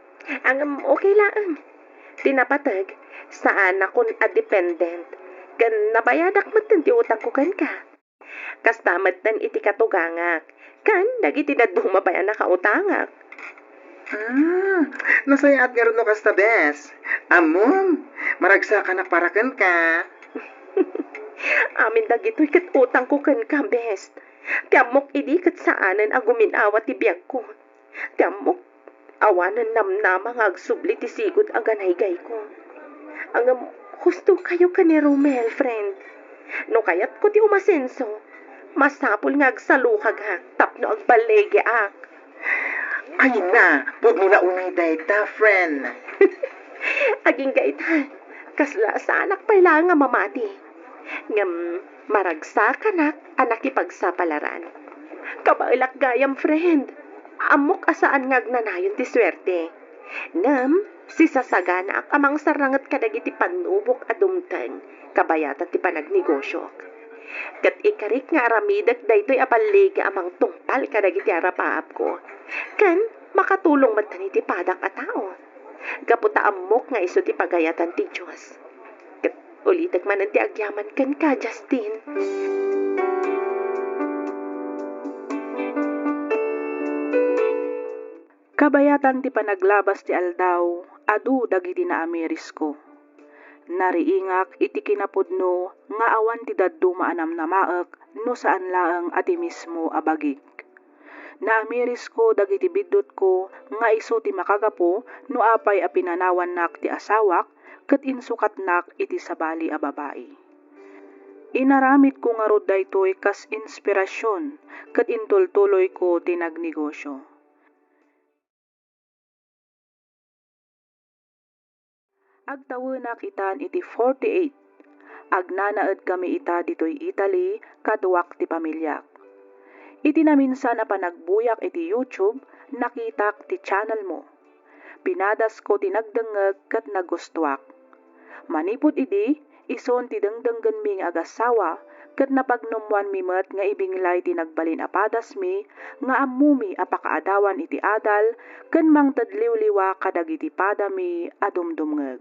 Ang, um, okay laeng. Ti napateg, saanakon a dependent. Ken nabayadak metten ti utangko kenka. Kasta metten iti katugangak, ken dagiti dadduma pay a nakautangak. Ah, nasayaat ngarud no kasta, bes. Ammom, maragsakanak para kenka. Amin dagitoy ket utangko kenka, bes. Ti ammok idi ket saanen a gumin-awa ti biagko. Ti ammok, Awanen namnama nga agsubli ti sigud a ganaygayko. Ngem husto kayo ken ni Romel, friend. No kayatko ti umasenso, masapul nga agsalukagak tapno agballigiak. Ay na, pudno na unay dayta, friend. Agingga ita, kasla saanak pay laeng a mamati. Ngem maragsakanak a nakipagsapalaran. Kabaelak gayam, friend. Ammok a saan nga agnanayon ti suerte. Ngem, sisasaganaak a mangsarranget kadagiti pannubok a dumteng kabayatan ti panagnegosyok. Ket ikarik nga aramidek daytoy a balliga a mangtungpal kadagiti arapaapko, ken makatulong metten iti padak a tao. Gapu ta ammok nga isu ti pagayatan ti Dios. Ket ulitek manen ti agyaman kenka, Justin. Kabayatan ti panaglabas ti aldaw, adu dagiti naamirisko. Nariingak iti kinapudno nga awan ti dadduma a namnamaek no saan laeng a ti mismo a bagik. Naamirisko dagiti biddutko nga isu ti makagapu no apay a pinanawannak ti asawak ket insukatnak iti sabali a babai. Inaramidko ngarud daytoy kas inspirasion ket intultuloyko ti nagnegosio. Agtawenak itan iti forty-eight. Agnanaedkami ita ditoy Italy kaduak ti pamiliak. Iti naminsan a panagbuyak iti YouTube, nakitak ti channelmo. Pinadasko ti nagdengngeg ket nagustuak. Manipud idi, isun ti dengdenggenmi nga agassawa, ket napagnumoanmi met nga ibinglay ti nagbalin a padasmi nga ammomi a pakaadawan iti adal ken mangted liwliwa kadagiti padami a dumdumngeg.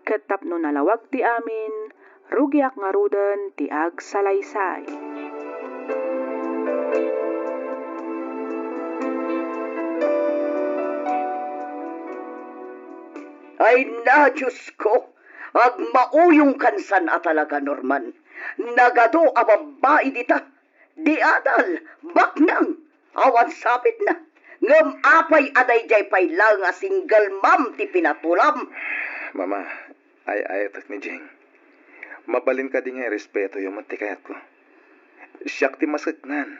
Ket tapno nalawag ti amin, rugiak ngaruden ti agsalaysay. Ay na, Diosko, agmauyongkan san a talaga, Norman. Nagadu a babbai dita. Di adal, baknang, awan sapitna. Ngem apay a daydiay pay laeng a single mom ti pinatulam? Mama, ay-ayatek ni Jing. Mabalin kadi nga irespetoyo met ti kayatko. Siak ti maseknan.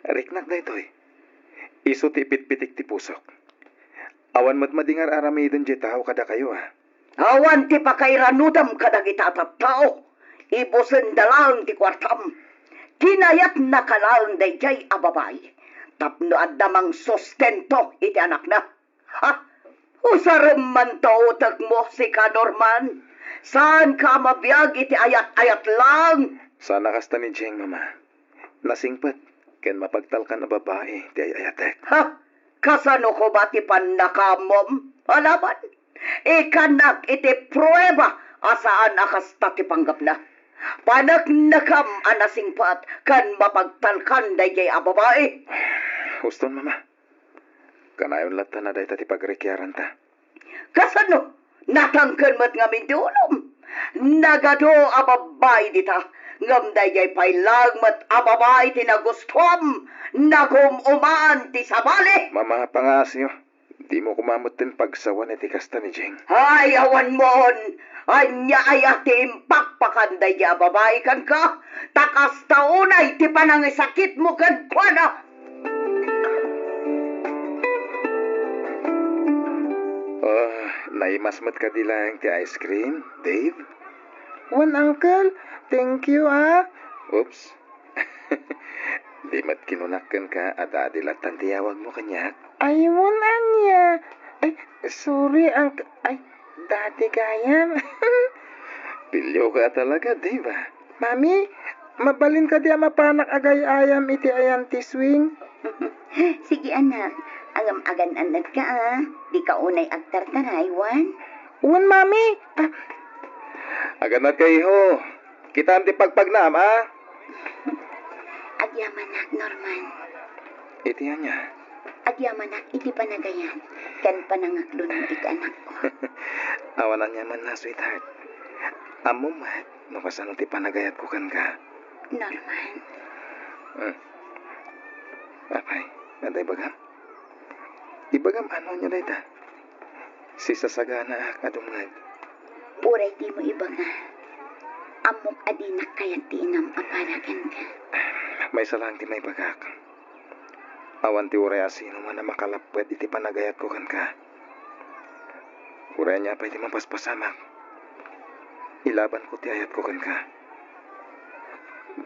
Riknak daytoy. Isu ti ipitpitik ti pusok. Awan met madi nga ar-aramiden diay tao kadakayo, a. Awan ti pakairanudam kadagita a tattao. Ibusenda laeng ti kuartam. Kinayatnaka laeng daydiay a babai tapno adda mangsustento iti anakna. Ha? Usarem man ta utekmo, sika, Norman. Saanka a mabiag iti ayat-ayat laeng. Saan a kasta ni Jing, Mama. Nasingpet ken mapagtalkan a babai ti ay-ayatek. Ha? Kasano koma ti pannakaamom? Alaman, ikannak iti prueba a saan a kasta ti panggepna. Paneknekam a nasingpet ken mapagtalkan daydiay a babai. Huston, Mama. Kanayon latta a dayta ti pagrikiaranta. Kasano? Natangken met ngamin ti ulom. Nagadu a babbai dita, ngem daydiay pay laeng met a babbai ti nagustuam. Nagum-umaan ti sabali. Mama, pangaasiyo. Dimo koma metten pagsawan iti kasta ni Jing. Ay, awan mon! Ania aya ti impakpakan daydiay a babai kenka? Ta kasta unay ti panangisakitmo kenkuana. Oh, naimas met kadi laeng ti ice cream, Dave? Wen, Uncle. Thank you, ah. Oops. Di met kinunak kenka a Daddy lattan ti yawagmo kaniak? Ay, wen, ania? Ay, sorry, Uncle. Ay, Daddy gayam. Pilio ka talaga, di ba? Mami, mabalin kadi a mapanak agay-ayam iti ayan ti swing? Sige, anak. Ngem agan-annadka, a. Dika unay agtartaray, wen? Wen, Mami. Ah. Agan-annadka, iho. Kitaem ti pagpagnaam, a. Agyamanak, Norman. Iti ania? Agyamanak iti panagayat ken panangaklonmo iti anakko. Awan aniamanna, sweetheart. Ammom met no kasano ti panagayatko kenka. Norman. Hmm. Apay, adda ibagam? Ibagam ano ania dayta? Sisasaganaak a dumngeg. Uray dimo ibaga, ammok a dinak kayat ti inam a para kenka. Maysa laeng ti maibagak. Awan ti uray a sinoman a makalapped iti panagayatko kenka. Uray ania pay ti mapaspasamak, ilabanko ti ayatko kenka.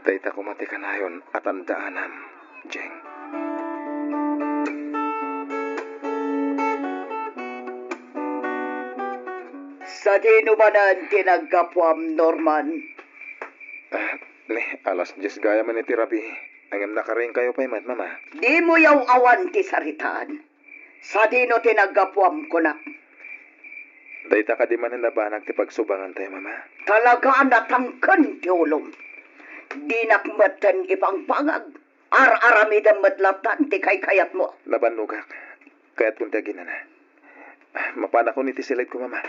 Dayta koma ti kanayon a tandaanam, Jeng. Sadino manen ti naggapuam, Norman? Ah, ni, alas dies gayam iti rabii. Ngem nakariingkayo pay met, Mama. Dimo yaw-awan ti saritaan. Sadino ti naggapuam, kunak? Dayta kadi manen a banag ti pagsubangantayo, Mama. Talaga a natangken ti ulom. Dinak metten ipangpangag. Ar-aramidem met lattan ti kaykayatmo. Nabannogak. Kayatkon ti aginana. Mapanakon iti siled ko, Mama.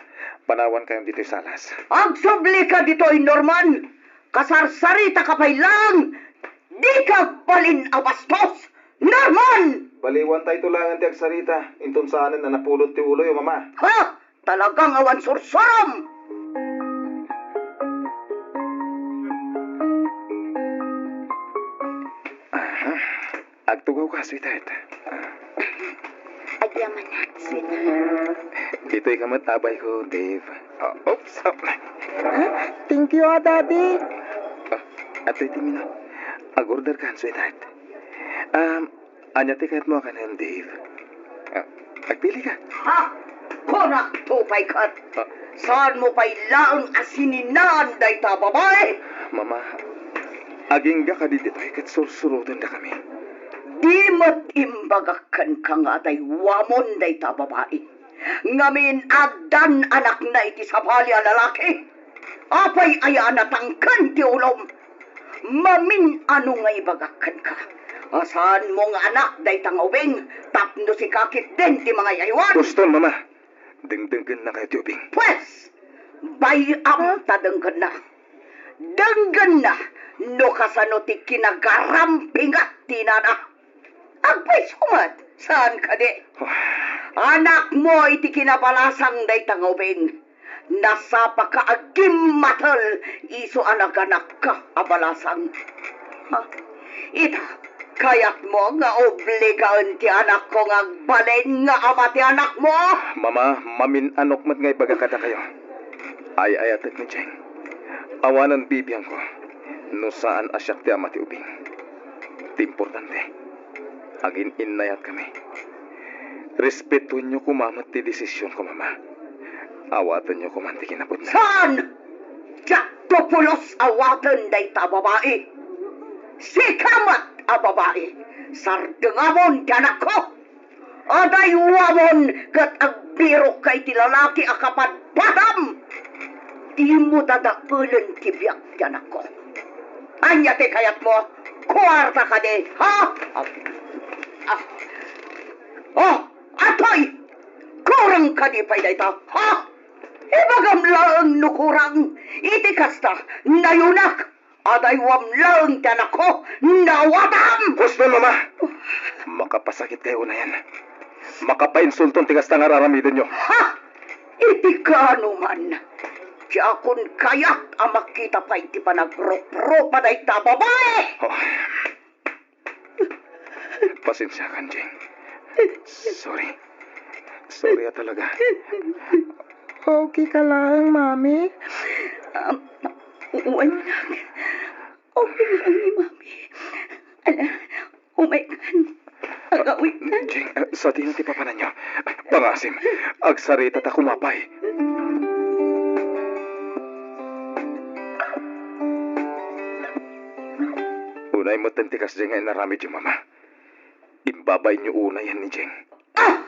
Panawankayon ditoy salas. Agsublika ditoy, Norman! Kasarsaritaka pay laeng! Dika agbalin a bastos! Norman! Baliwantayto laengen ti agsarita, inton saanen a napulot ti uloyo, Mama. Ha? Talagang awan sursurom! Aha. Agtugawka, sweetheart. Agyamanak, sweetheart. Ditoy ka met, abayko, Dave. Ah, oops. Ah. Ah, thank you, ah, Daddy. Ah, atoy ti menu. Ag-order ka, sweetheart. Um, ania ti kayatmo a kanen, Dave? Ah, agpili ka. Ha? Kunak to pay ket. Ah. Saanmo pay laeng a sininaan dayta a babai? Mama, agingga kadi ditoy ket sursurotendakami. Di met imbagak kenka nga adaywamon dayta a babai. Ngamin, addan anakna iti sabali a lalaki. Apay aya a natangken ti ulom? Mamin-ano nga ibagak kenka a saanmo nga anak dayta nga ubing tapno sika ketdin ti mangay-aywan? Uston, Mama. Dengdengngennakayo ti ubing. Pues, bay-am ta denggenna. Denggenna no kasano ti kinagarampingat ti inana. Agpayso met, saan kadi? Anakmo iti kinabalasang dayta nga ubing. Nasapaka a gimmatel isu a naganakka a balasang. Ha? Ita, kayatmo nga obligaen ti anakko nga agbalin nga ama ti anakmo? Mama, mamin-anok met nga ibaga kadakayo. Ay-ayatek ni Jeng. Awanen bibiangko no saan a siak ti ama ti ubing. Ti importante, agin-innayatkami. Respetuenyo koma met ti desisionko, Mama. Awatenyo koman ti kinapudno. Saan! Diakto pulos awaten dayta a babai. Sika met a babai, sardengamon ti anakko. Adaywamon ket agbirokka iti lalaki a kapadpadam. Dimo dadaelen ti biag ti anakko. Ania ti kayatmo? Kuarta kadi, ha? Ah. Ah. Oh, atoy! Kurang kadi pay dayta, ha? Ibagam laeng no kurang. Iti kasta, nayunak. Adaywam laeng ti anakko, nawatam! Husto, Mama! Makapasakitkay unayen. Makapainsulton ti kasta nga ar-aramidenyo. Ha? Iti kaano man, diakon kayat a makita pay ti panagrupropa dayta a babai! Oh. Pasensiakan, Jeng. Sorry. Sorry a talaga. Okay ka laeng, Mami? Um, wen, anak. Okay lang ni Mami. Ala, umay kan. Agawid kan. Jeng, ah, sadino ti papananyo? Pangasim, agsarita ta koma pay. Unay metten ti kasdiay nga inaramidyo, Mama. Imbabainyo unayen ni Jeng. Ah!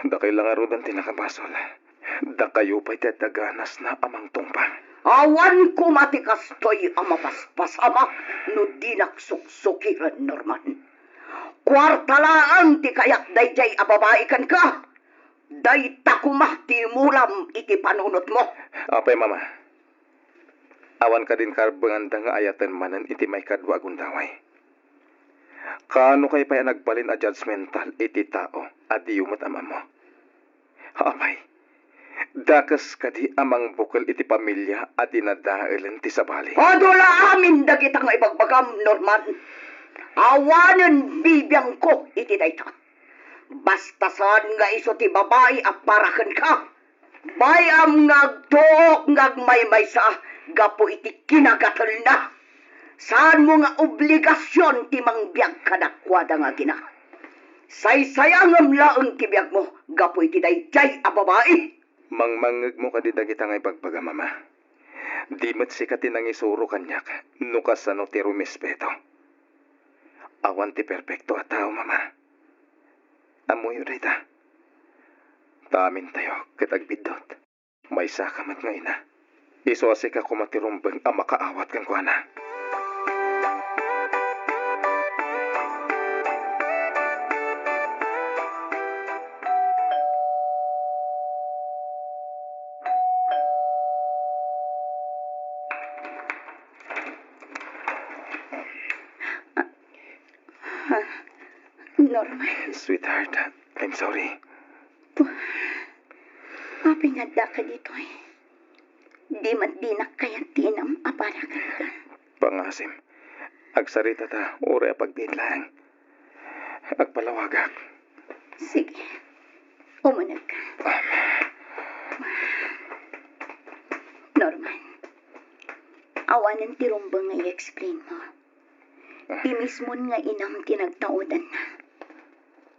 Dakay la ngaruden ti nakabasol. Dakayo pay ti adda ganasna a mangtungpal. Awan koma ti kastoy a mapaspasamak no dinak suksukiren, Norman. Kuarta laeng ti kayat daydiay a babai kenka. Dayta koma ti imulam iti panunotmo. Apay, Mama? Awan kadin karbenganda nga ayaten manen iti maikadua a gundaway? Kaano kay pay a nagbalin a judgmental iti tao a diyo met am-ammo? Apay, dakes kadi a mangbukel iti pamilia a dinadaelen ti sabali? Adu la amin dagita nga ibagbagam, Norman. Awanen bibiangko iti dayta. Basta saan nga isu ti babai a para kenka. Bay-am nga agtuok nga agmaymaysa gapu iti kinagatelna. Saanmo nga obligasion ti mangbiag kadakuada nga agina. Saysayangem laeng ti biagmo gapu iti daydiay a babai. Mangmangngegmo kadi dagita nga ibagbaga, Mama? Di met sika ti nangisuro kaniak no kasano ti rumespeto. Awan ti perpekto a tao, Mama. Ammoyo dayta. Ta amintayo ket agbiddut. Maysaka met nga ina. Isu a sika koma ti rumbeng a makaawat kenkuana. Norman. Sweetheart, I'm sorry. Apay nga addaka ditoy? Di met dinak kayat ti inam a para kenka. Pangasim. Agsaritata, uray a pagbiit laeng. Agpalawagak. Sige. Umunegka. Norman, awanen ti rumbeng nga i-explain mo. Ti mismon nga inam ti nagtaudanna.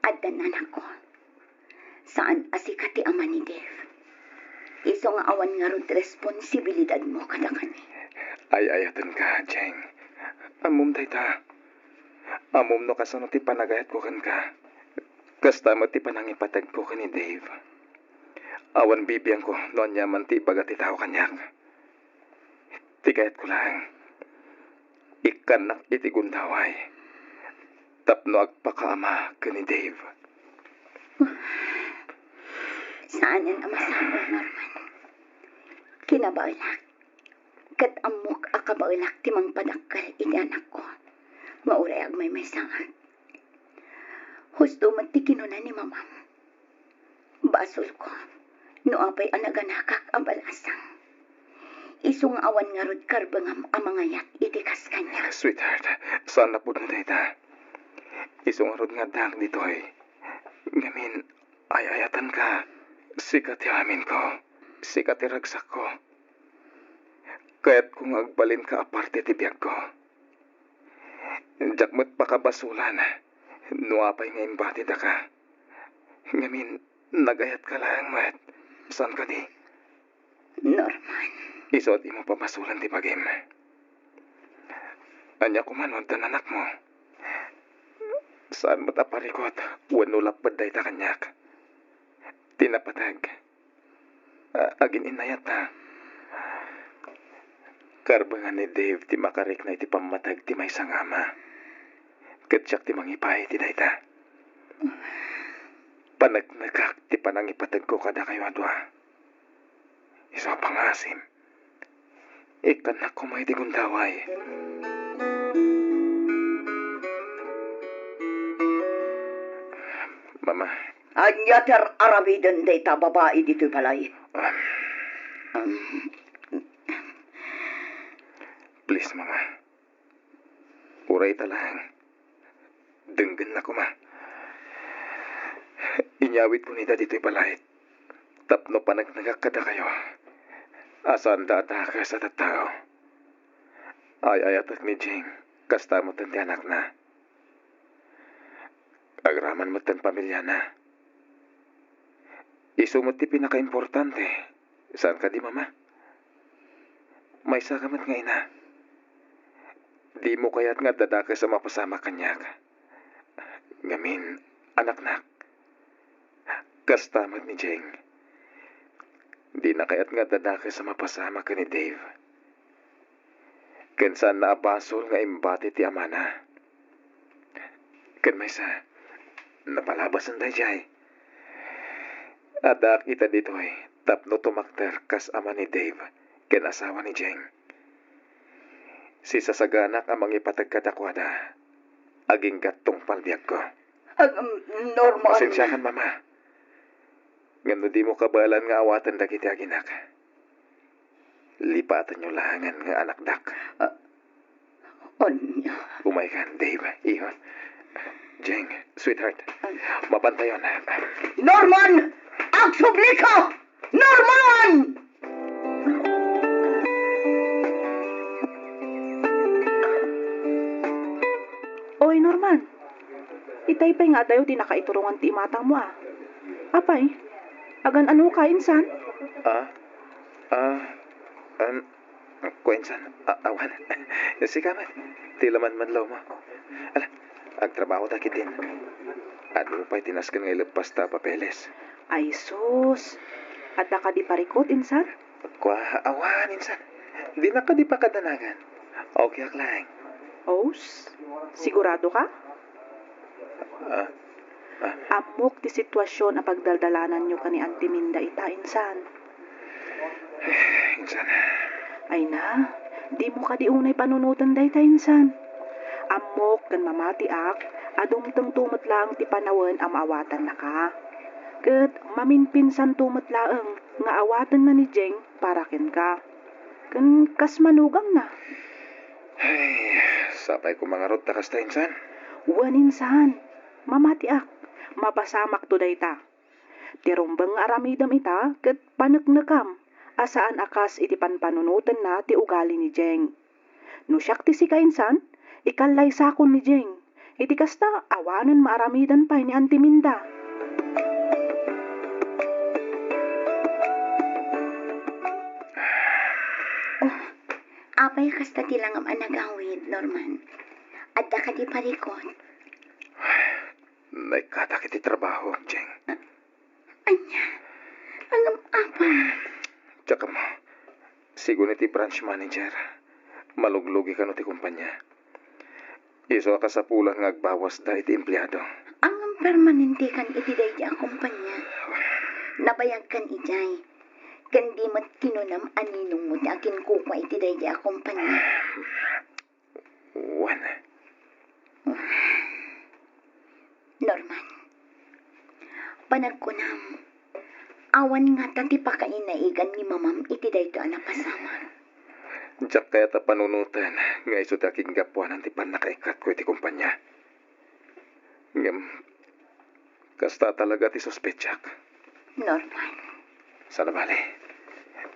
Addan anakko. Saan a sika ti ama ni Dave. Isu nga awan ngarud responsibilidadmo kadakami. Ay-ayatenka, Jeng. Ammom dayta. Ammom no kasano ti panagayatko kenka. Kasta met ti panangipategko ken ni Dave. Awan bibiangko no aniaman ti ibaga ti tao kaniak. Ti kayatko laeng, ikkannak iti gundaway tapno agpakaama ken ni Dave. Saanen a masapul, Norman. Kinabaelak, ket ammok a kabaelak ti mangpadakkel iti anakko nga uray agmaymaysaak. Husto met ti kinuna ni Mamam. Basolko no apay a naganakak a balasang. Isu nga awan ngarud karbengam a mangayat iti kas kaniak. Sweetheart, saan a pudno dayta. Isu ngarud nga addaak ditoy. Ngamin, ay-ayatenka. Sika ti aminko. Sika ti ragsakko. Kayatko nga agbalinka a parte ti biagko. Diak met pakabasolan no apay nga imbatidaka. Ngamin, nagayatka laeng met. Saan kadi? Norman. Isu a dimo pabasolan ti bagim. Ania koma no addan anakmo? Saan met a parikut wenno lapped dayta kaniak. Ti napateg. A-, agin-innayatta. Karbengan ni Dave ti makarikna iti pammateg ti maysa nga ama. Ket siak ti mangipaay iti dayta. Paneknekak ti panangipategko kadakayo a dua. Isu a pangasim. Ikkannak koma iti gundaway. Mama. Ania ti ar-aramiden dayta babai ditoy balay? Ah. Um. Please, Mama. Uray ita laeng. Denggenna koma. Inyawidkon ida ditoy balay tapno paneknekak kadakayo a saanda a dakes a tattao. Ay-ayatek ni Jing, kasta metten ti anakna. Agraman metten pamiliana. Isu met ti pinakaimportante. Saan kadi, Mama? Maysaka met nga ina. Dimo kayat nga adda dakes a mapasamak kaniak. Ngamin, anaknak, kasta met ni Jeng. Dina kayat nga adda dakes a mapasamak ken ni Dave. Ken saanna a basol nga imbati ti amana. Ken maysa, napalabasen daydiay. Addaak ita ditoy tapno tumakder kas ama ni Dave ken asawa ni Jeng. Sisasaganak a mangipateg kadakuada. Agingga tungpal biagko. Ag-, um, Norman. Pasensiakan, Mama. Ngem no dimo kabaelan nga awaten dagiti aginak, lipatenyo laengen nga anakdak. Ah, ania? Umaykan, Dave, iho. Jeng, sweetheart, mapantayon. Norman! Agsublika! Norman! Oy, Norman. Itay pay nga adayo ti nakaiturongan ti imatangmo, a. Apay, agan-anoka, insan? Ah? Ah, an-, Kua, insan, a-, awan. Sika met, ti laman man lawmo. Ala, agtrabaho ta ketdin. Adu pay ti nasken nga ileppasta a papeles. Ay sus, adda kadi parikut, insan? Kua, awan, insan. Dinak kadi pakadanagan. Okay ak laeng. Os, sigurado ka? Ah, ah. Ammok ti situasion a pagdaldalananyo ken ni Auntie Minda ita, insan. Insan. Ay na, dimo kadi unay panunoten dayta, insan. Ammok ken mamatiak a dumtengto met laeng ti panawen a maawatannaka. Ket maminpinsanto met laeng nga awatenna ni Jeng para kenka. Ken kas manugangna. Ay, sapay koma ngarud ta kasta, insan. Wen, insan. Mamatiak. Mapasamakto dayta. Ti rumbeng nga aramidem ita ket paneknekam a saan a kas iti panpanunotenna ti ugali ni Jeng. No siak ti sika, insan, ikallaysakon ni Jeng. Iti kasta, awanen maaramiden pay ni Auntie Minda. Oh, apay kasta ti langam a nagawid, Norman? Adda kadi parikut? Naikkatak iti trabaho, Jeng. Ania? Ngem apay? Diak ammo. Sigun iti branch manager, maluglugi kano ti kompania. Isu a kasapulan nga agbawasda iti empleado. Ngem permanente kan iti daydi a kompania. Nabayag kan idiay. Ken di met kinunam a ninongmo ti akinkukua iti daydi a kompania. Wen. Norman, panagkunam, awan ngata ti pakainaigan ni mamam iti daytoy a napasamak. Diak kayat a panunoten nga isu ti akiggapuanan ti pannakaikkatko iti kompania. Ngem, kasta talaga ti suspetsak. Norman. Sana bale.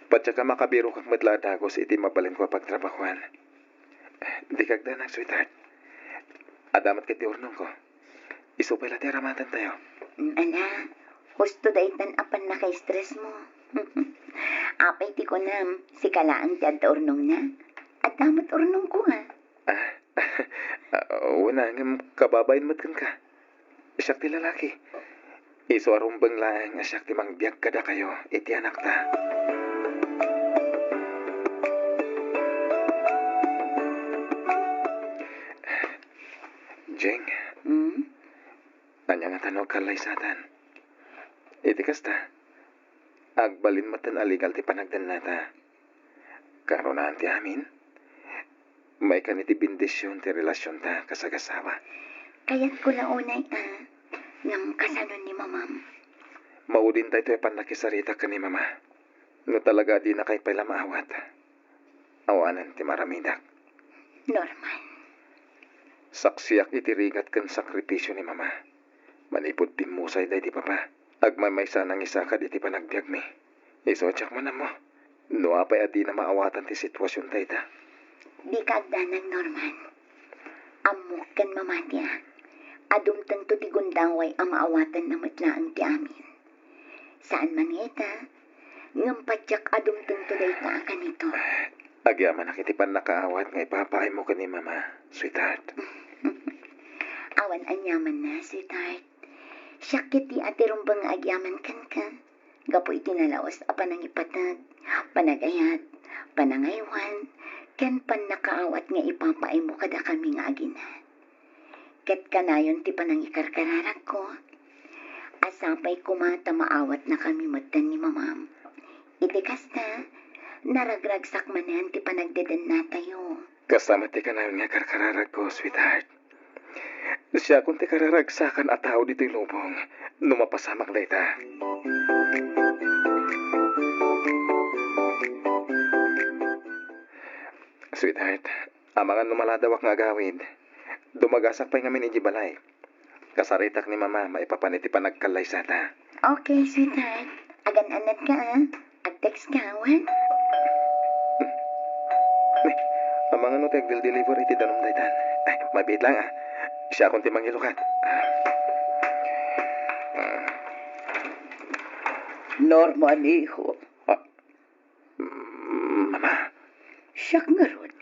Patiek a makabirokak met la a dagus iti mabalinko a pagtrabahoan. Dika agdanag, sweetheart. Adda met ketdi urnongko. Isu pay la ti aramatentayo. Mm, ala, husto daytan a pannaka-stressmo. Apay ti kunam, sika laeng ti adda urnongna? Adda met urnongko, a. Ah, ah, wen a, ngem kababain met kenka. Siak ti lalaki. Isu a rumbeng laeng a siak ti mangbiag kadakayo iti anakta. Jeng. Hmm? Ania ngata no agkallaysatan? Iti kasta, agbalin metten a legal ti panagdennata. Karunaan ti amin, maikan iti bendision ti relasionta kas agasawa. Kayatko la unay, a, ngem kasano ni mamam? Maudin daytoy a pannakisarita ken ni mama. No talaga a dinakay pay la maawat, awanen ti maramidak. Norman. Saksiak iti rigat ken sakripisio ni mama. Manipud bimmusay daydi papa, agmaymaysa a nangisakad iti panagbiagmi. Isu a diak man ammo no apay a dina maawatan ti situasionta ita. Dika agdanag, Norman. Ammok ken mamatiak a dumtengto ti gundaway a maawatanna met laeng ti amin. Saan man nga ita, ngem patiek a dumtengto dayta a kanito. Agyamanak iti pannakaawat nga ipapaaymo ken ni mama, sweetheart. Awan aniamanna, sweetheart. Siak ketdi a ti rumbeng nga agyaman kenka gapu iti nalaus a panangipateg, panagayat, panangaywan, ken pannakaawat nga ipapaaymo kadakami nga agina. Ket kanayon ti panangikarkararagko a sapay koma ta maawatnakami metten ni mamam. Iti kasta, naragragsak manen ti panagdedennatayo. Kasta met ti kanayon nga karkararagko, sweetheart. Siakon ti kararagsakan a tao ditoy lubong no mapasamak dayta. Sweetheart, amangan no maladawak nga agawid, dumagasak pay ngamin idiay balay. Kasaritak ni Mama maipapan iti panagkallaysata. Okay, sweetheart. Agan-anad ka, ah. Ag-text ka, wen? Ni, amangan no ti agdel-deliver iti danum daytan. Ay, mabiit lang, ah. Siakon ti mangilukat. Ah. Ah. Norman, iho. Ah. Mm, Mama. Siak ngarud.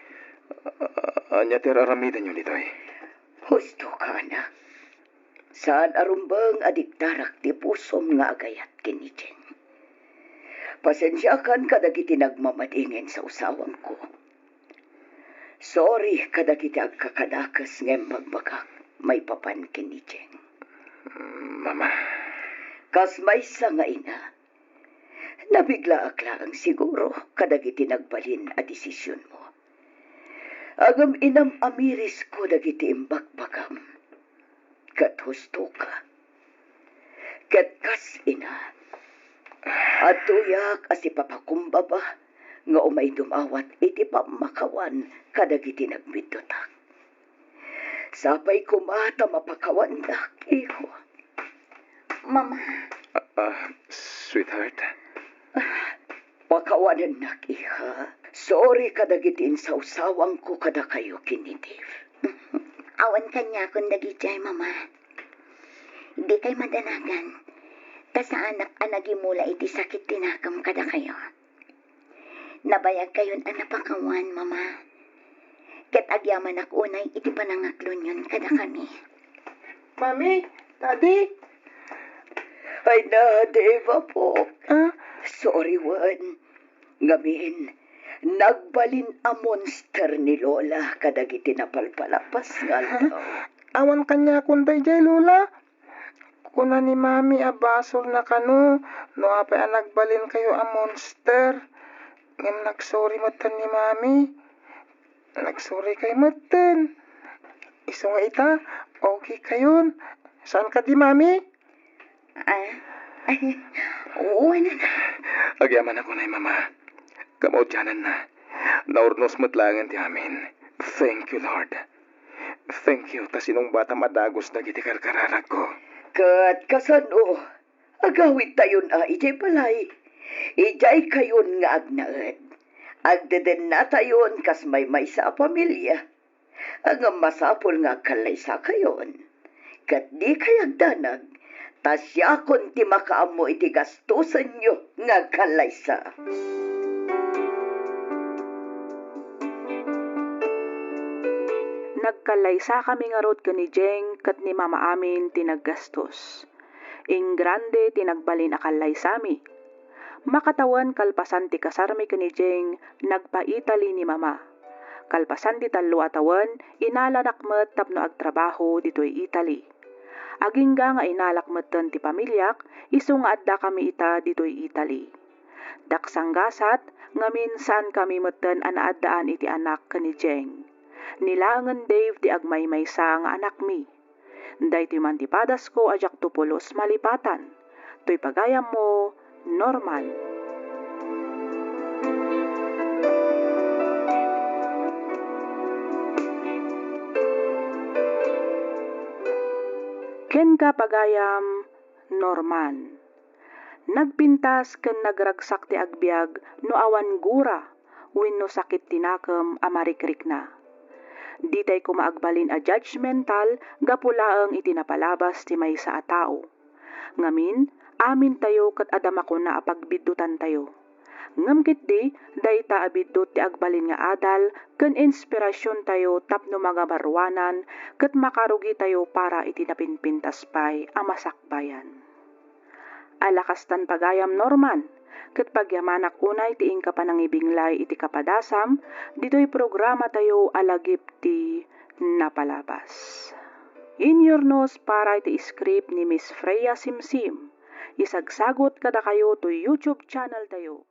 Ah, ania ti ar-aramidenyo ditoy? Husto ka, anak. Saan a rumbeng a digdarak ti pusom nga agayat ken ni Jeng. Pasensiakan kadagiti nagmamadi nga insawsawangko. Sorry kadagiti agkakadakes nga imbagbagak maipapan ken ni Jeng. Mm, Mama. Kas maysa nga ina, nabiglaak laeng siguro kadagiti nagbalin a desisionmo. Ngem inam-amirisko dagiti imbagbagam. Ket husto ka. Ket kas ina, adtoyak a sipapakumbaba nga umay dumawat iti pammakawan kadagiti nagbiddutak. Sapay koma ta mapakawannak, iho. Mama. Ah, ah, sweetheart. Ah, pakawanennak, iha. Sorry kadagiti insawsawangko kadakayo ken ni Dave. Awan kaniakon dagidiay, Mama. Dikay madanagan. Ta saanak a nagimula iti sakit ti nakem kadakayo. Nabayagkayon a napakawan, Mama. Ket agyamanak unay iti panangaklonyon kadakami. Mami, Daddy? Ay na, Dave, apo. Ah? Sorry, wen. Ngamin, nagbalin a monster ni Lola kadagiti napalpalabas nga aldaw. Awan kaniakon daydiay, Lola. Kuna ni Mami a basolna kano no apay a nagbalinkayo a monster. Ngem nagsorry metten ni Mami. Nagsorry kay metten. Isu nga ita, okay kayon. Saan kadi, Mami? Ah, ay, oo, ano na? Agyamanak unay, Mama. Kamaudiananna. Naurnos met laengen ti amin. Thank you, Lord. Thank you, ta sinungbatam a dagus dagiti karkararagko. Ket kasano? Agawidtayon a idiay balay. Idiay kayon nga agnaed. Agdedennatayon kas maymaysa a pamilia. Ngem masapul nga agkallaysakayon. Ket dikay agdanag, ta siakon ti makaammo iti gastosenyo nga agkallaysa. Nagkallaysakami ngarud ken ni Jeng ket ni Mama amin ti naggastos. Ingrande ti nagbalin a kallaysami. Makatawen kalpasan ti kasarmi ken ni Jeng, nagpa-Italy ni Mama. Kalpasan ti tallo a tawen, inalanak met tapno agtrabaho ditoy Italy. Agingga nga inalak metten ti pamiliak, isu nga addakami ita ditoy Italy. Daksanggasat, ngamin saankami metten a naaddaan iti anak ken ni Jeng. Ni laengen Dave ti agmaymaysa nga anakmi. Daytoy man ti padasko a diakto pulos malipatan. Toy pagayammo, Norman. Kenka, pagayam, Norman. Nagpintas ken nagragsak ti agbiag no awan gura wenno sakit ti nakem a marikrikna. Ditay koma agbalin a judgmental gapu laeng iti napalabas ti maysa a tao. Ngamin, amintayo ket adda makuna a pagbiddutantayo. Ngem ketdi, dayta a biddut ti agbalin nga adal ken inspirasiontayo tapno mangamaruanan ket makarugitayo para iti napinpintas pay a masakbayan. Ala kastan, pagayam Norman, ket pagyamanak unay ti inka panangibinglay iti kapadasam ditoy programatayo a Lagip ti Napalabas. Inyurnos para iti script ni Miss Freya Simsim. Isagsagut kadakayo toy YouTube channeltayo.